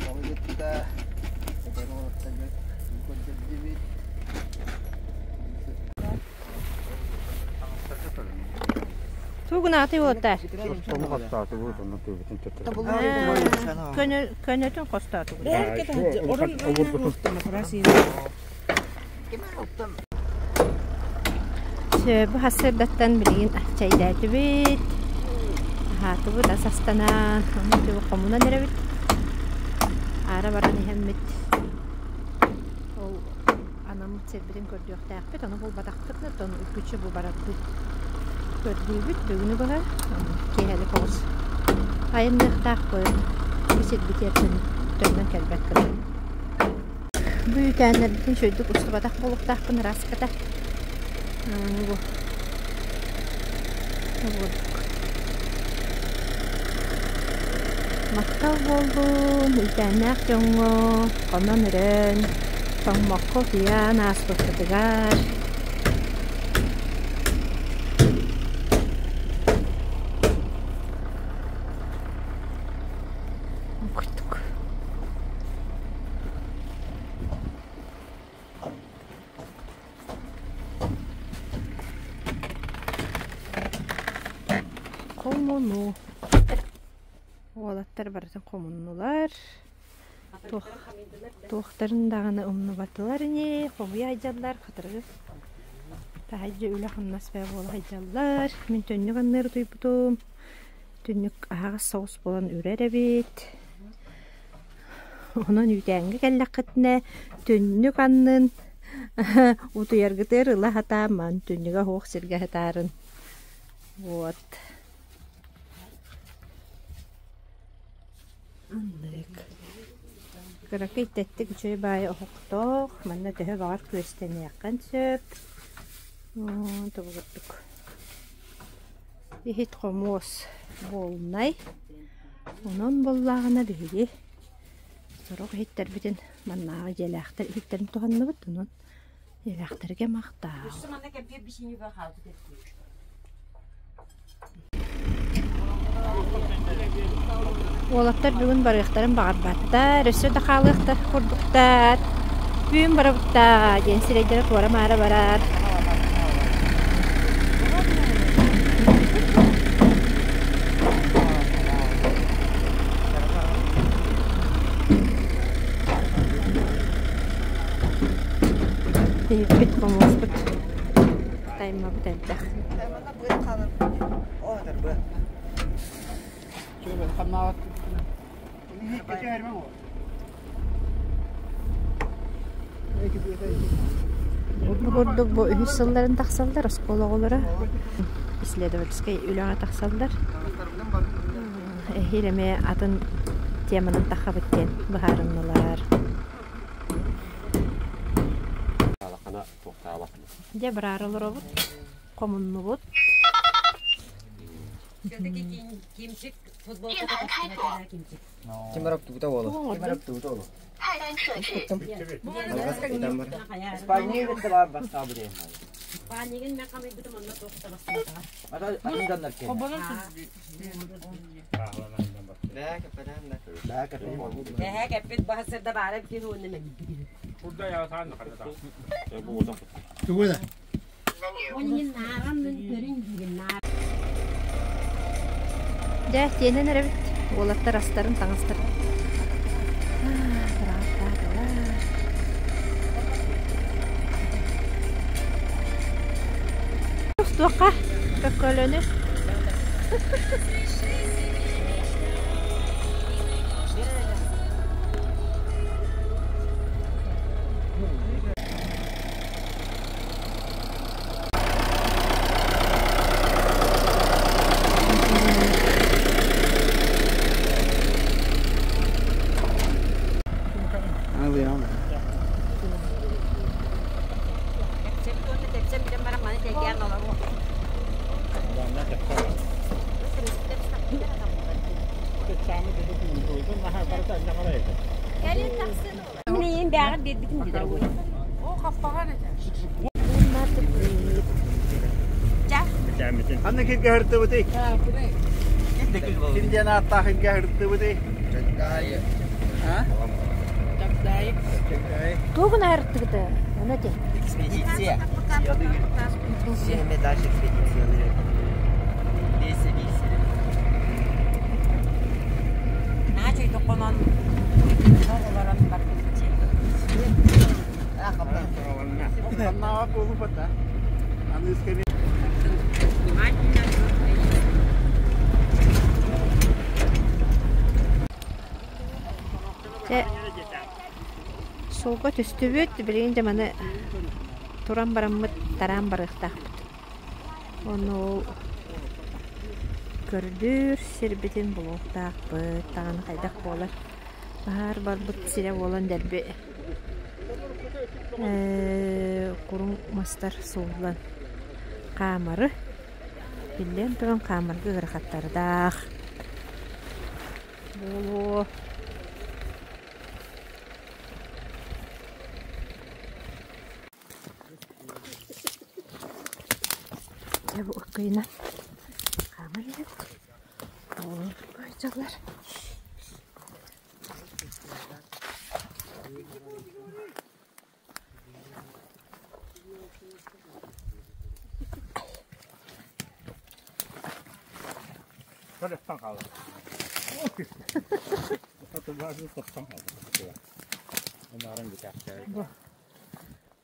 Холуйутта. Эдэр уолаттарга көрдөрдүбүт. Тугунааты уота. Көнөтүн хостоотугут. Бу сарсыардаттан билигин чэйдээтибит, аһаатыбыт, ас астанан, ону хомунан эрэбит. Аара баран иһэммит ол анаммыт сирбитин көрдүөхтээхпит, ону булбатахпытына, оттон үкүчү бу барарбыт көрдүүбүт бүгүнү быһа киэһэлик оҕус айанныахтаахпыт. Бу сирбитигэр төннөн кэлбэт гына. Бу үүтээннэрбитин үчүгэйдик устубатах буолуохтаахпын ырааската. Бу Махтал буоллун үүтээннээх дьоҥҥо хонон өрөөн, тоҥмокко утуйан ааспыккытыгар. Курдук. Хомунуу. Уолаттар барытын хомуннулар. Туохтарын даҕаны умнубатылар ини, хомуйа сылдьаллар, хатырыгы таһырдьа үлэ-хамнас бөҕө буола сылдьаллар. Мин түннүк анныгар утуйбутум. Түннүк аһаҕас соҕус буолан үрэр эбит. Онон үүтээҥҥэ кэллэххитинэ түннүк аннын утуйаргытыгар ыла сатааман, түннүгэ суох сиргэ сытаарын. Вот. Оннук. Кыракый тэттик үчүгэй баайы оһохтоох, манна төһө баҕар күөстэниэххин сөп. Тугу курдук. Иһит хомуос буолунай. Онон буоллаҕына биһиги сорох иһиттэрбитин маннааҕы дьиэлээхтэр иһиттэрин туһанныбыт. Онон дьиэлээхтэргэ махтаал. Уолаттар бүгүн барыахтарын баҕарбаттар, өссө да хаалыахтар курдуктар. Түүн барабыттаа диэн сирэйдэрэ туора-маара барар. Иһиппит хомуспут таймабыт элбэх. Бу курдук бу үһүс сылларын тахсаллар оскуола оҕолоро исследовательскай үлэҕэ тахсаллар. Эһиил эмиэ атын теманан таххабыт диэн быһаарыннылар. Дьэ бараары олоробут, хомуннубут. Все-таки Кимчик футболката тахсыбата Кимчик. Тугу оҥордуҥ? Паанньыгын мен хамыйбытым онно туох да бастыбатаҕа. Эһээ кэппит баһа сырда баара битин уонна мэлийбит. Тугу да? Оннин нааран көрүн диигин наар. Дьэ, тиэнэн эрэбит. Уолаттар астарын, таҥастарын. Бырааттаатылар. Туохха? Көккөлөнү. Тэпсэбит уонна тэпсэн бүтэн баран маны тэлгээн олоруо. Мин ийэм бээҕин биэрбитим дии дорогой. О, хаппаҕар этэ. Ханна киргэ һыртыбытый? Ким диэн ааттаах киргэ һыртыбытый? А? Чагдаайы. Чагдаайы. Тугун айырттыгыты? Оны те. Экспедиция. Всеми дальше экспедиция. Бесе бесе. Наачой тоқонон олорон барбыт. Ханнааҕа буолубата. Аны искэни Внимательно. Дьэ, суолга түстүбүт, билигин дьэ маны туран бараммыт тараан барыахтаахпыт. Ону ол көрдүүр сирбитин булуохтаахпыт, даҕаны хайдах буолар. Баһаар барбыт сирэ буолан дэлби куруҥ мастар сууллан хаамары, биллэн туран хаамарга ыарахаттардаах буолуо. Дьэ бу ыккыйынан хааман иһэбит. Оҕолор сылдьаллар.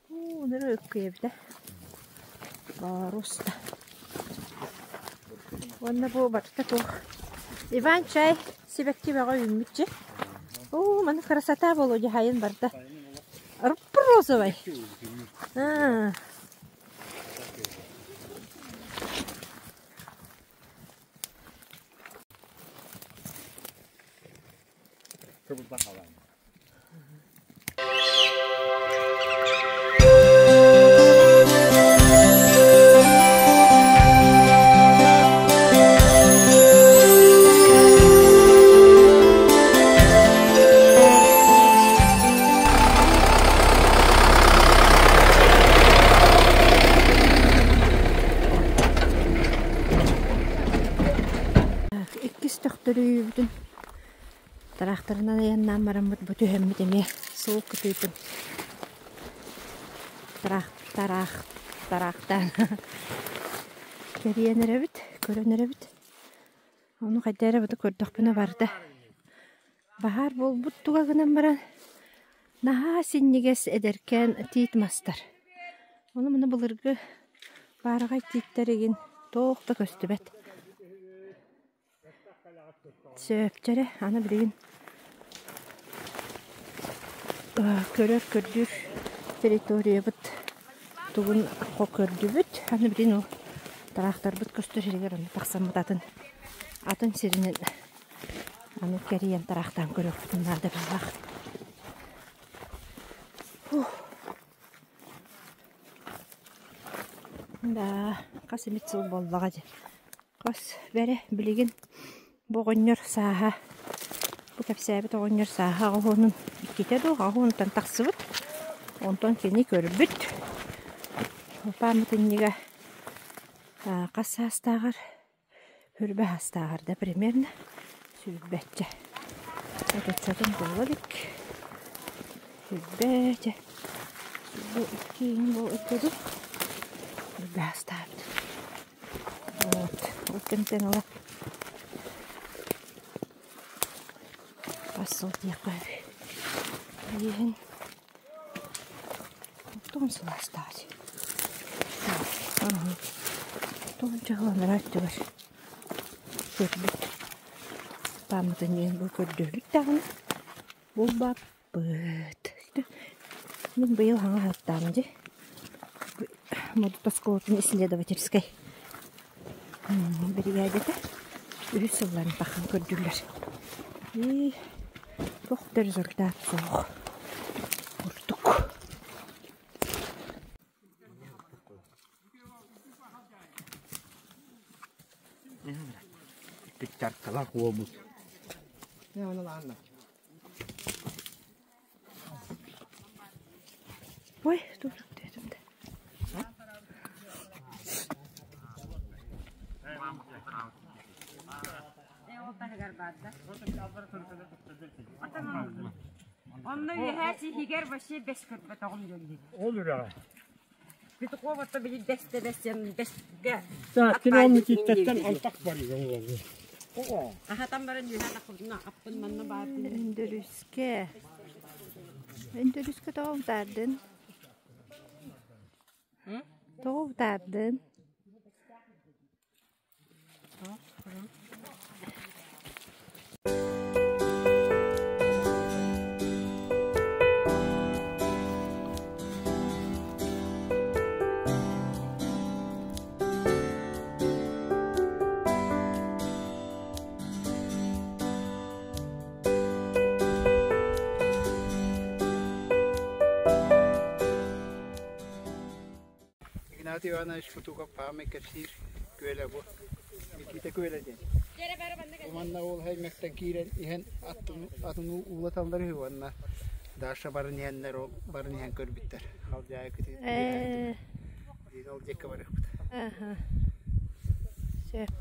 Уу, нөрө ыккыйабыта. Бооруста. Уонна бу барыта туох. Иван чай сибэкки бөҕө үүммүтчэ. Уу, маны красота буолуо дьаһайын барда. Розовый. Аа. Иккис төхтөрүйүүбүтүн Тыраахтарынан айаннаан бараммыт бу түһэммит эмиэ суол кытыытын тараах тараах тараахтаан кэрийэн эрэбит, көрөн эрэбит. Ону хайда эрэ бу көрдөхпүнэ барда. Баһаар буолбут туга гынан баран наһаа синньигэс эдэркээн тиит мастар. Ону муну былыргы баараҕай тииттэр игин туох да көстүбэт. Сөптөрө аны билигин көрөр көрдүүр территориябыт тугун көрдүбүт. Аны билигин ол тыраахтарбыт көстөр сиригэр онно тахсаммыт атын атын сиринэн аны кэрийэн тараахтаан көрүөхпүтүн наада быһыылаах. Да, хас эмит сыл буоллаҕа дии. Хас бэрэ билигин бу оҕонньор сааһа, бу кэпсээбит оҕонньор сааһа аҕыс иккитэ дуу, аҕыс уонтан тахсыбыт. Онтон кини көрбүт пааматынньыга хас саастааҕар Хүрбэ астааҕар да примерно сүүрбэччэ. Отуччатын буола илик. Сүүрбэчэ. Бу икки бу икки Хүрбэ астаабыт. Вот. Ол кэмтэн ыла хас сыл диэххэ үһү. Тоҕон сылаастаах Тоҕон чаһыланара өттүгэр көрбүт пааматынньыгын бу көрдөрбүт даҕаны булбаппыт. Мин быйыл хаҥа аһаттаам дии. Модут оскуолатын исследовательскай биригээдэтэ үһүс сылларын таххан көрдүүллэр. И туох да результат суох курдук. Питтаркалар уобут. Ой, тут дедим да. Онно үөһээ сиһигэр вообще бэс көрбөтөҕүм дьон Ол үрэҕэ. Петухов отто били бэс да бэс бэсгэ Кини онну кииттэттэн антах барыга буолду. Ахатан баран үөһээ таххыбытына аппын манна баар Өндөрүскэ. Өндөрүскэ тоҕо утаардын? Тоҕо утаардын? Игнатий Иванович Кутуков паамай кэпсиир күөлэ бу. Никита күөлэ диэн. Манна ол хаймэктэн киирэн иһэн атын уулаталлар үһү уонна Даша баран иһэннэр ол баран иһэн көрбүттэр. Халдьаайы кытыы. Ол диэккэ барыахпыт. Сөп.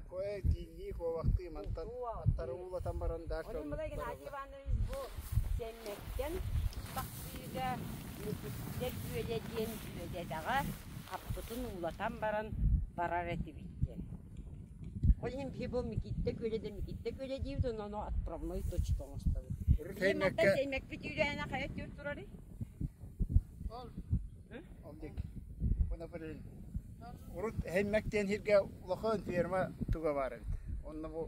Кое дииннии куобахтыы мантан аттары уулатан баран Даша Онон была Геннадий Иванович бу сэммэттэн тахсыыга Микиттэ күөлэ диэн күөдэдэҕэ аппытын уулатан баран барар этибит диэн. Ол иһин биһи бу Микиттэ күөлэ да Микиттэ күөлэ диибит, онно отправной точка оҥостобут. Биһи мантан Сэймэкпит үүрээнэ хайа түр турарый? Ол диэки. Урут Хеймек диэн сиргэ улахан ферма туга баар эбит. Онно бу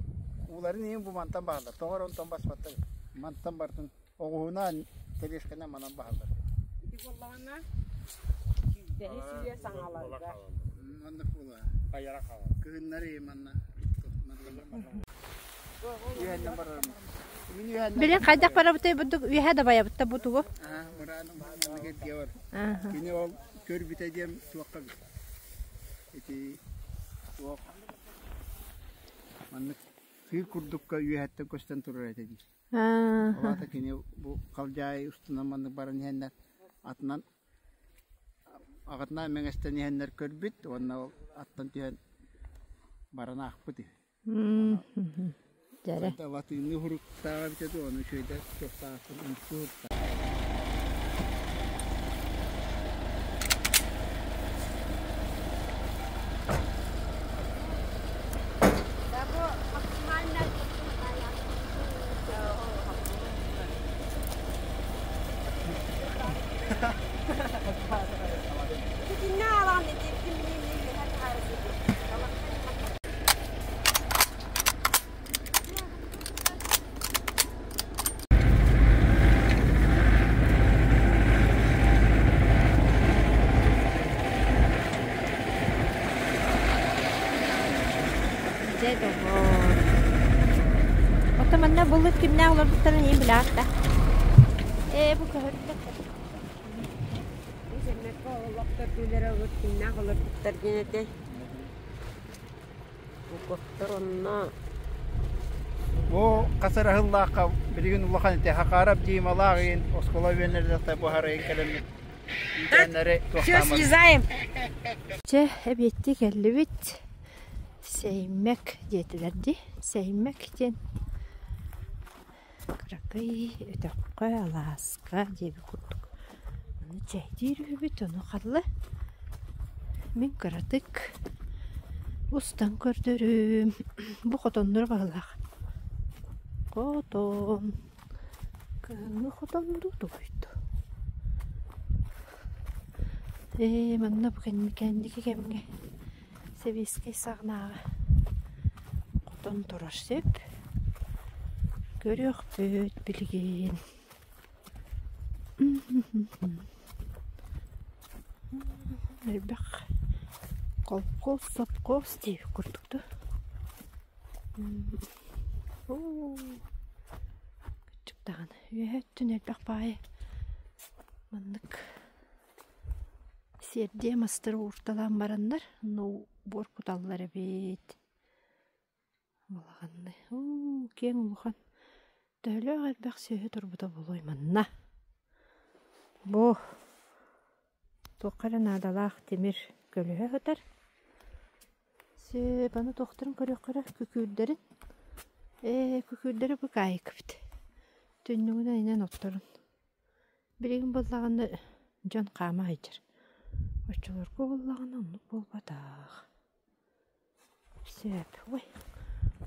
ууларын иһин бу мантан баһаллар. Тоҕо эрэ онтон баспаттар. Мантан бартын оҕуһунаан тележканан манан баһаллар. Ити буоллаҕына сүүрбэһис үйэ саҥаларга. Маннык буолуо. Хайара хаалар. Кыһыннары манна Үһэннэн барарым. Билин хайдах барабытай бурдук үөһэ да байабытта бу тугу? Аа, мыраан маннык эргиэ бар. Кини ол көрбүтэ диэн туохха бит. Ити туох маннык сыыр курдукка үөһэттэн көстөн турар этэ диир. Ол аата кини бу халдьаайы устунан маннык баран иһэннэр атынан аҕатынаан мэҥэстэн иһэннэр көрбүт уонна ол аттан түһэн баран аахпыт үһү. Дьэрэ. Латыынныы суруктааҕа эбитэ дуу, ону үчүгэйдик суохтаахпын унтуу Дьэ доҕоор. Оттон манна былыр кимнээх олорбуттарын иһин билэҕит да? Ээ, бу көһөрбүттэр. Төрдүлэрэ урут кимнээх олорбуттар диэн этэй? Луковтар онно Бу хас эрэ сыллаахха билигин улахан ити Хакаров Дималаах иин оскуола үөннэрдэхтэ буһарайын кэлэммит иитэннэри Все слезаем. Чэ, эбиэттии кэллибит. Сэймэк диэтилэр дии. Сэймэк диэн кыракый өтөххө, алааска диэбит курдук. Ону чэйдиир үһүбүт, ону халла. Мин кыратык устан көрдөрүүм. Бу хотоннор баһылаах. Хотон. Кыһыҥҥы хотон дуу тугуй дуу? Ээ, манна бу кэнники кэмҥэ сэбиэскэй саҕанааҕы хотон турар сөп. Көрүөхпүт билигин. Элбэх холкуос, сопхуос диэбит курдук дуу. Оо, кырдьык даҕаны үөһэ өттүн элбэх баайы маннык сиэрдийэ мастары уурталаан бараннар, ну буор куталлар эбит. Балаҕаннай уу киэҥ улахан төһөлөөх элбэх сүөһү турбута буолуой манна. Бу туохха эрэ наадалаах тимир көлөһө сытар. Сөп, аны туохтарын көрүөххэ эрэ күкүүрдэрин. Ээ, күкүүрдэри бу каайыкпыт. Түннүгүнэн инэн отторун. Билигин буоллаҕына дьон хаама сылдьар. Оччолорго буоллаҕына оннук буолбатах. Сөп. Ой.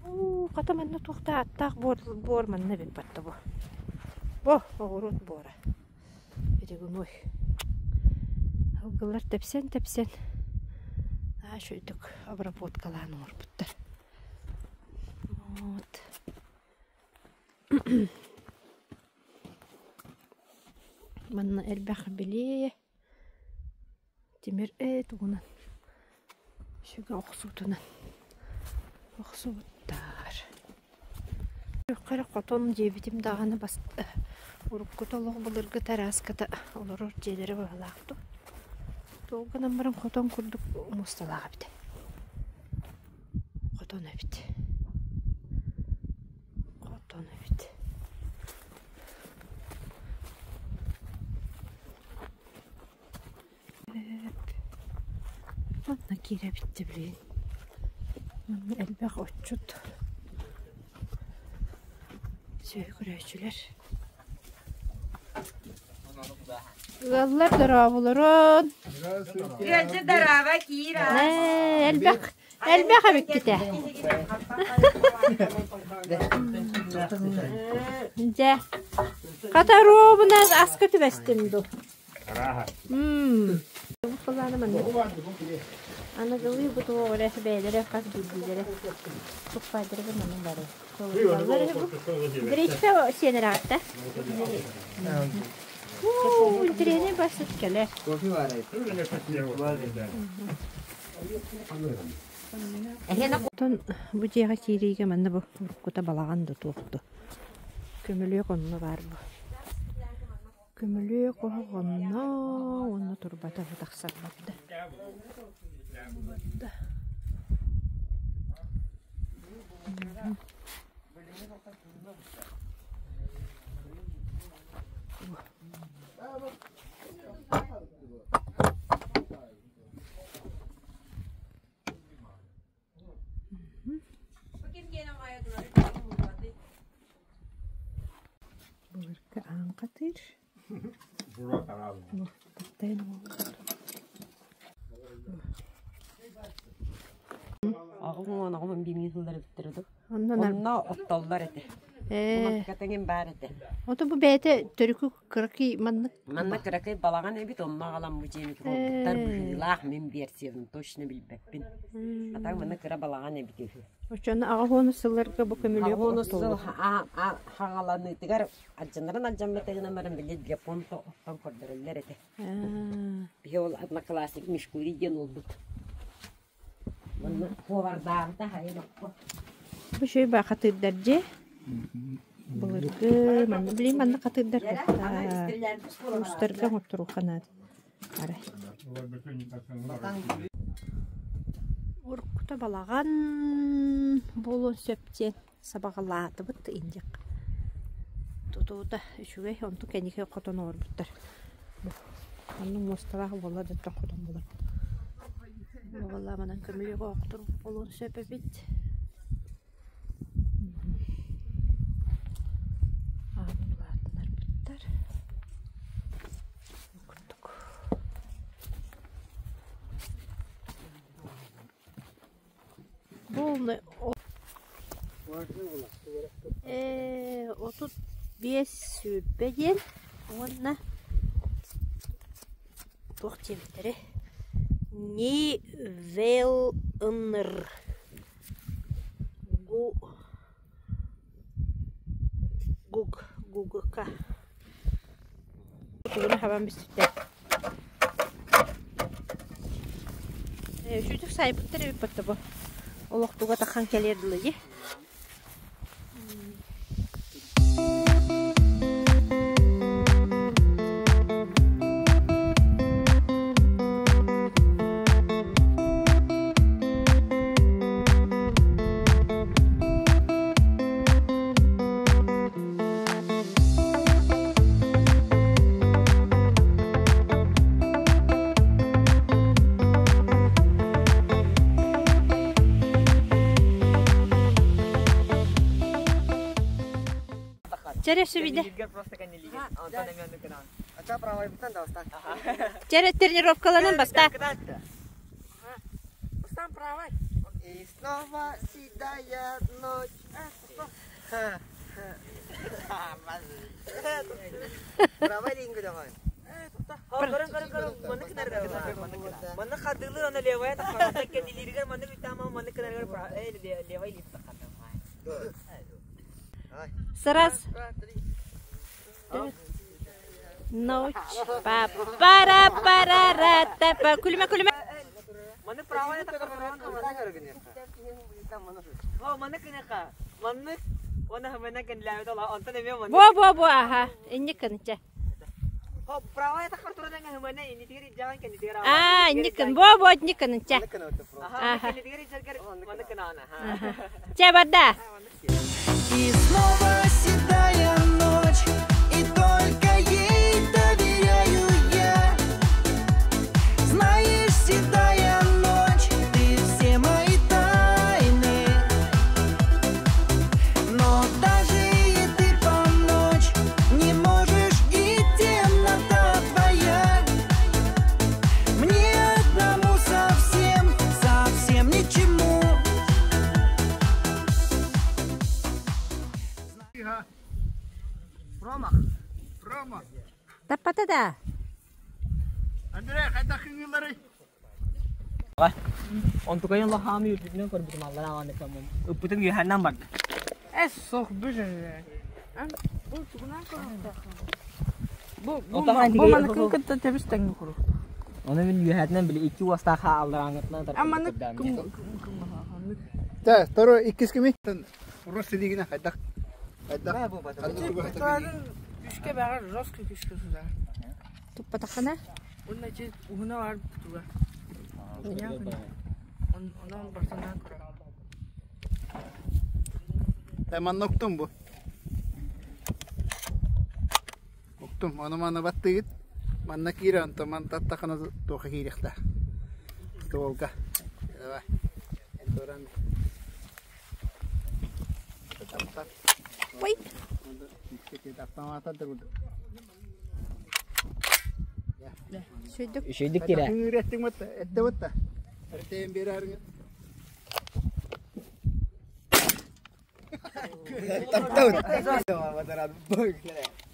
Уу, хата манна туох да ааттаах буор, буор манна эбит батта бу. Бо, оҕуруот буора. Перегной. Ылгылар тэпсэн-тэпсэн аа үчүгэйдик обработкалаан оҥорбуттар. Вот. Манна элбэх били тимир ээ тугунан сүгэ охсуутунан охсубуттар. Үөххэ хотон диэбитим даҕаны бас уруккута олох былыргы тараската олорор дьиэлэрэ быһыылаах дуу. Туох гынан баран хотон курдук муосталаах эбит. Хотон эбит. Хотон эбит. Манна киирэбит да билигин. Манна элбэх отчут сүөһү көрөөччүлэр. Ыаллар дорооболорун. Ыалдьы дорообо киир Ээ, элбэх элбэх эбиккитэ. Дьэ, хата ровно аска түбэстим дуу. Аныгылыы бу туох эрэ бэйэлэрэ хас биирдиилэрэ туппайдара манан бары. Гречка сиэнэрээҕиттэ. Уу, интэриэһинэй бассыт кэлэр. Оттон бу дьиэҕэ киириигэ манна бу уруккута балаҕан да туох да көмүлүөк онно баар бу. Көмүлүөк оһох онно уонна турбата бу тахсар барда. Барда. Былыргы аан хатыыр. Аҕам уон аҕам бииргэ сыллар эбиттэр ду. Онно оттоллор этэ. Ээ. Катыҥын баар этэ. Ото бу бэйэтэ төрүкү кыракый маннык Манна кыракый балаҕан эбит, онно аҕалан бу дьиэни туруорбуттар быһыылаах мин версиябын точно билбэппин. А так манна кыра балаҕан эбит үһү. Оччону аҕа уону сылларга бу көмүлүөк Аҕа сыл оттуллубут. хаҥаланыытыгар алдьанарын алдьаммытыгынан баран били для понта оттон көрдөрөллөр этэ. Биһи ол одноклассник Мишкури диэн уолбут. Манна повардаабыта хайа ноххо. Бу үчүгэй баа хатыырдар дьиэ. Былыргы манна билигин манна хатыырдар кытта уустарга оҥорторуохха наада. Арай. Уруккута балаҕан буолуон сөп диэн сабаҕалаатыбыт индик. Тутуута үчүгэй, онтун кэнники хотон оҥорбуттар. Оннук муосталаах буолла да хотон буолар. Буолла манан көмүлүөк оһохтор буолуон сөп эбит. Аанын улаатыннарбыттар. Бу курдук. Полный 35 20 диэн уонна туох диэбиттэрэ Нивелнр Гу Гуг Гугка Тугуна хабан бүстүттэр. Үчүгдүк сайбыттар эбит батта бу. Олохтуга тахан кэлиэр дылы дии. Чэрэ сүбидэ. Чэрэ тренировкаланан баста. И снова седая ночь. Манна хадылы ана левая таххар кэннилииригэр маннык үтаама маннык кынарыгар левая илиит таххар. Сарас. Ночь. Па пара пара та па күлүмэ күлүмэ. Маннык правая таххар. О, маннык кыныха. Маннык уонна хымына кэннилээбит ола онтон эмиэ маннык. Бо бо бо аха. Инник кынча. О, правая таххар туран хымына иннитигэр илдьэҕин кэннитигэр Аа, инник кын. Бо бо инник кынча. Аха, кэннитигэр илдьэргэр маннык кынаана. Чэ барда. И снова седая ночь, и только ей доверяю я. Знаешь, седая ночь, ты все мои тайны. Но даже и ты помочь не можешь, и темнота твоя. Мне одному совсем, совсем ни к чему. Промах. Рома. Таппата да. Андрей, хайда хыңылары. Онтукайын лахаамы үрдүнэн көрбүтүм аллар аҕаны камым. Ыппытым үөһэннэн барды. Эс сох бүжэ. Бу тугунан көрүстэх. Бу бу Отахан бу тиги- маныкын кытта тэбис тэҥҥэ куру. Оны мин үөһэтинэн били икки уостаах хааллараҥытынан А маннык кым кым кым Та, торо иккис кими? Урус сидигина хайдах. Хайдах. Туарын күшкэ бэҕэр жестко күшкэ суда. Туппатаххына. Уонна чи уһуна бар туга. Онон бартанан көрө. Та манна уктум бу. Уктум, ону манна баттыгыт. Манна киирэ, онтон ман таттахына туоха киириэхтэ. Стволга. Давай. Энторан. Ой. Автомата да буду. Сүйдүк. Үчүйдүк кире. Хыңыр этте этте бутта. Эртен берәргә.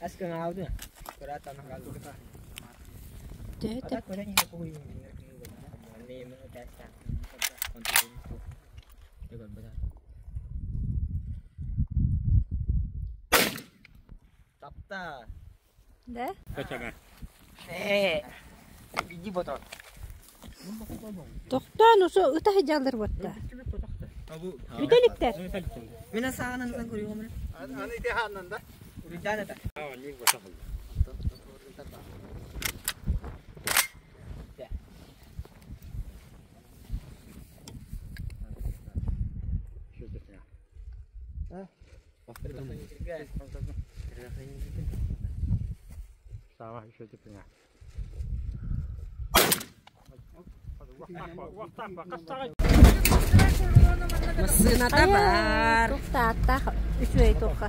Аскын алды. Төһө Тапта. Да? Качага. Э. Иди ботон. Тохтоон усу ыта жалыр ботта. Бүтеликтер. Мен сағынан көрüyorum. Аны ите ханнан да. Үрдән ата. Массыыната баар. Туох үчүгэй туохха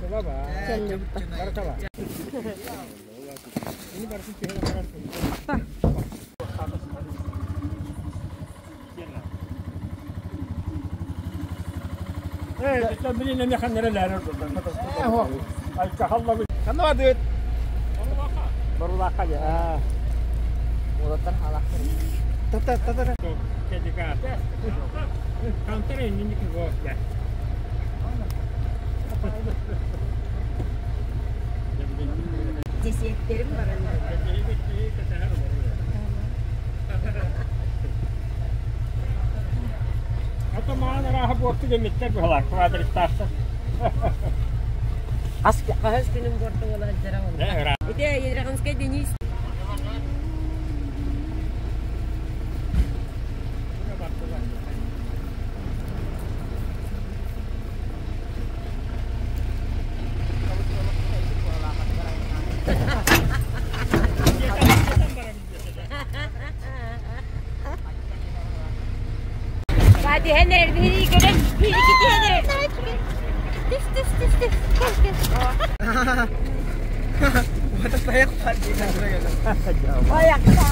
кэллибит. Десерттерим баран. Хаһыс күнүм буорта буола сылдьара буолла. Ити Едраханскай Денис. Hadi hener biri gören bir iki hener. Түс түс түс түс. Кел кел. Ayakta.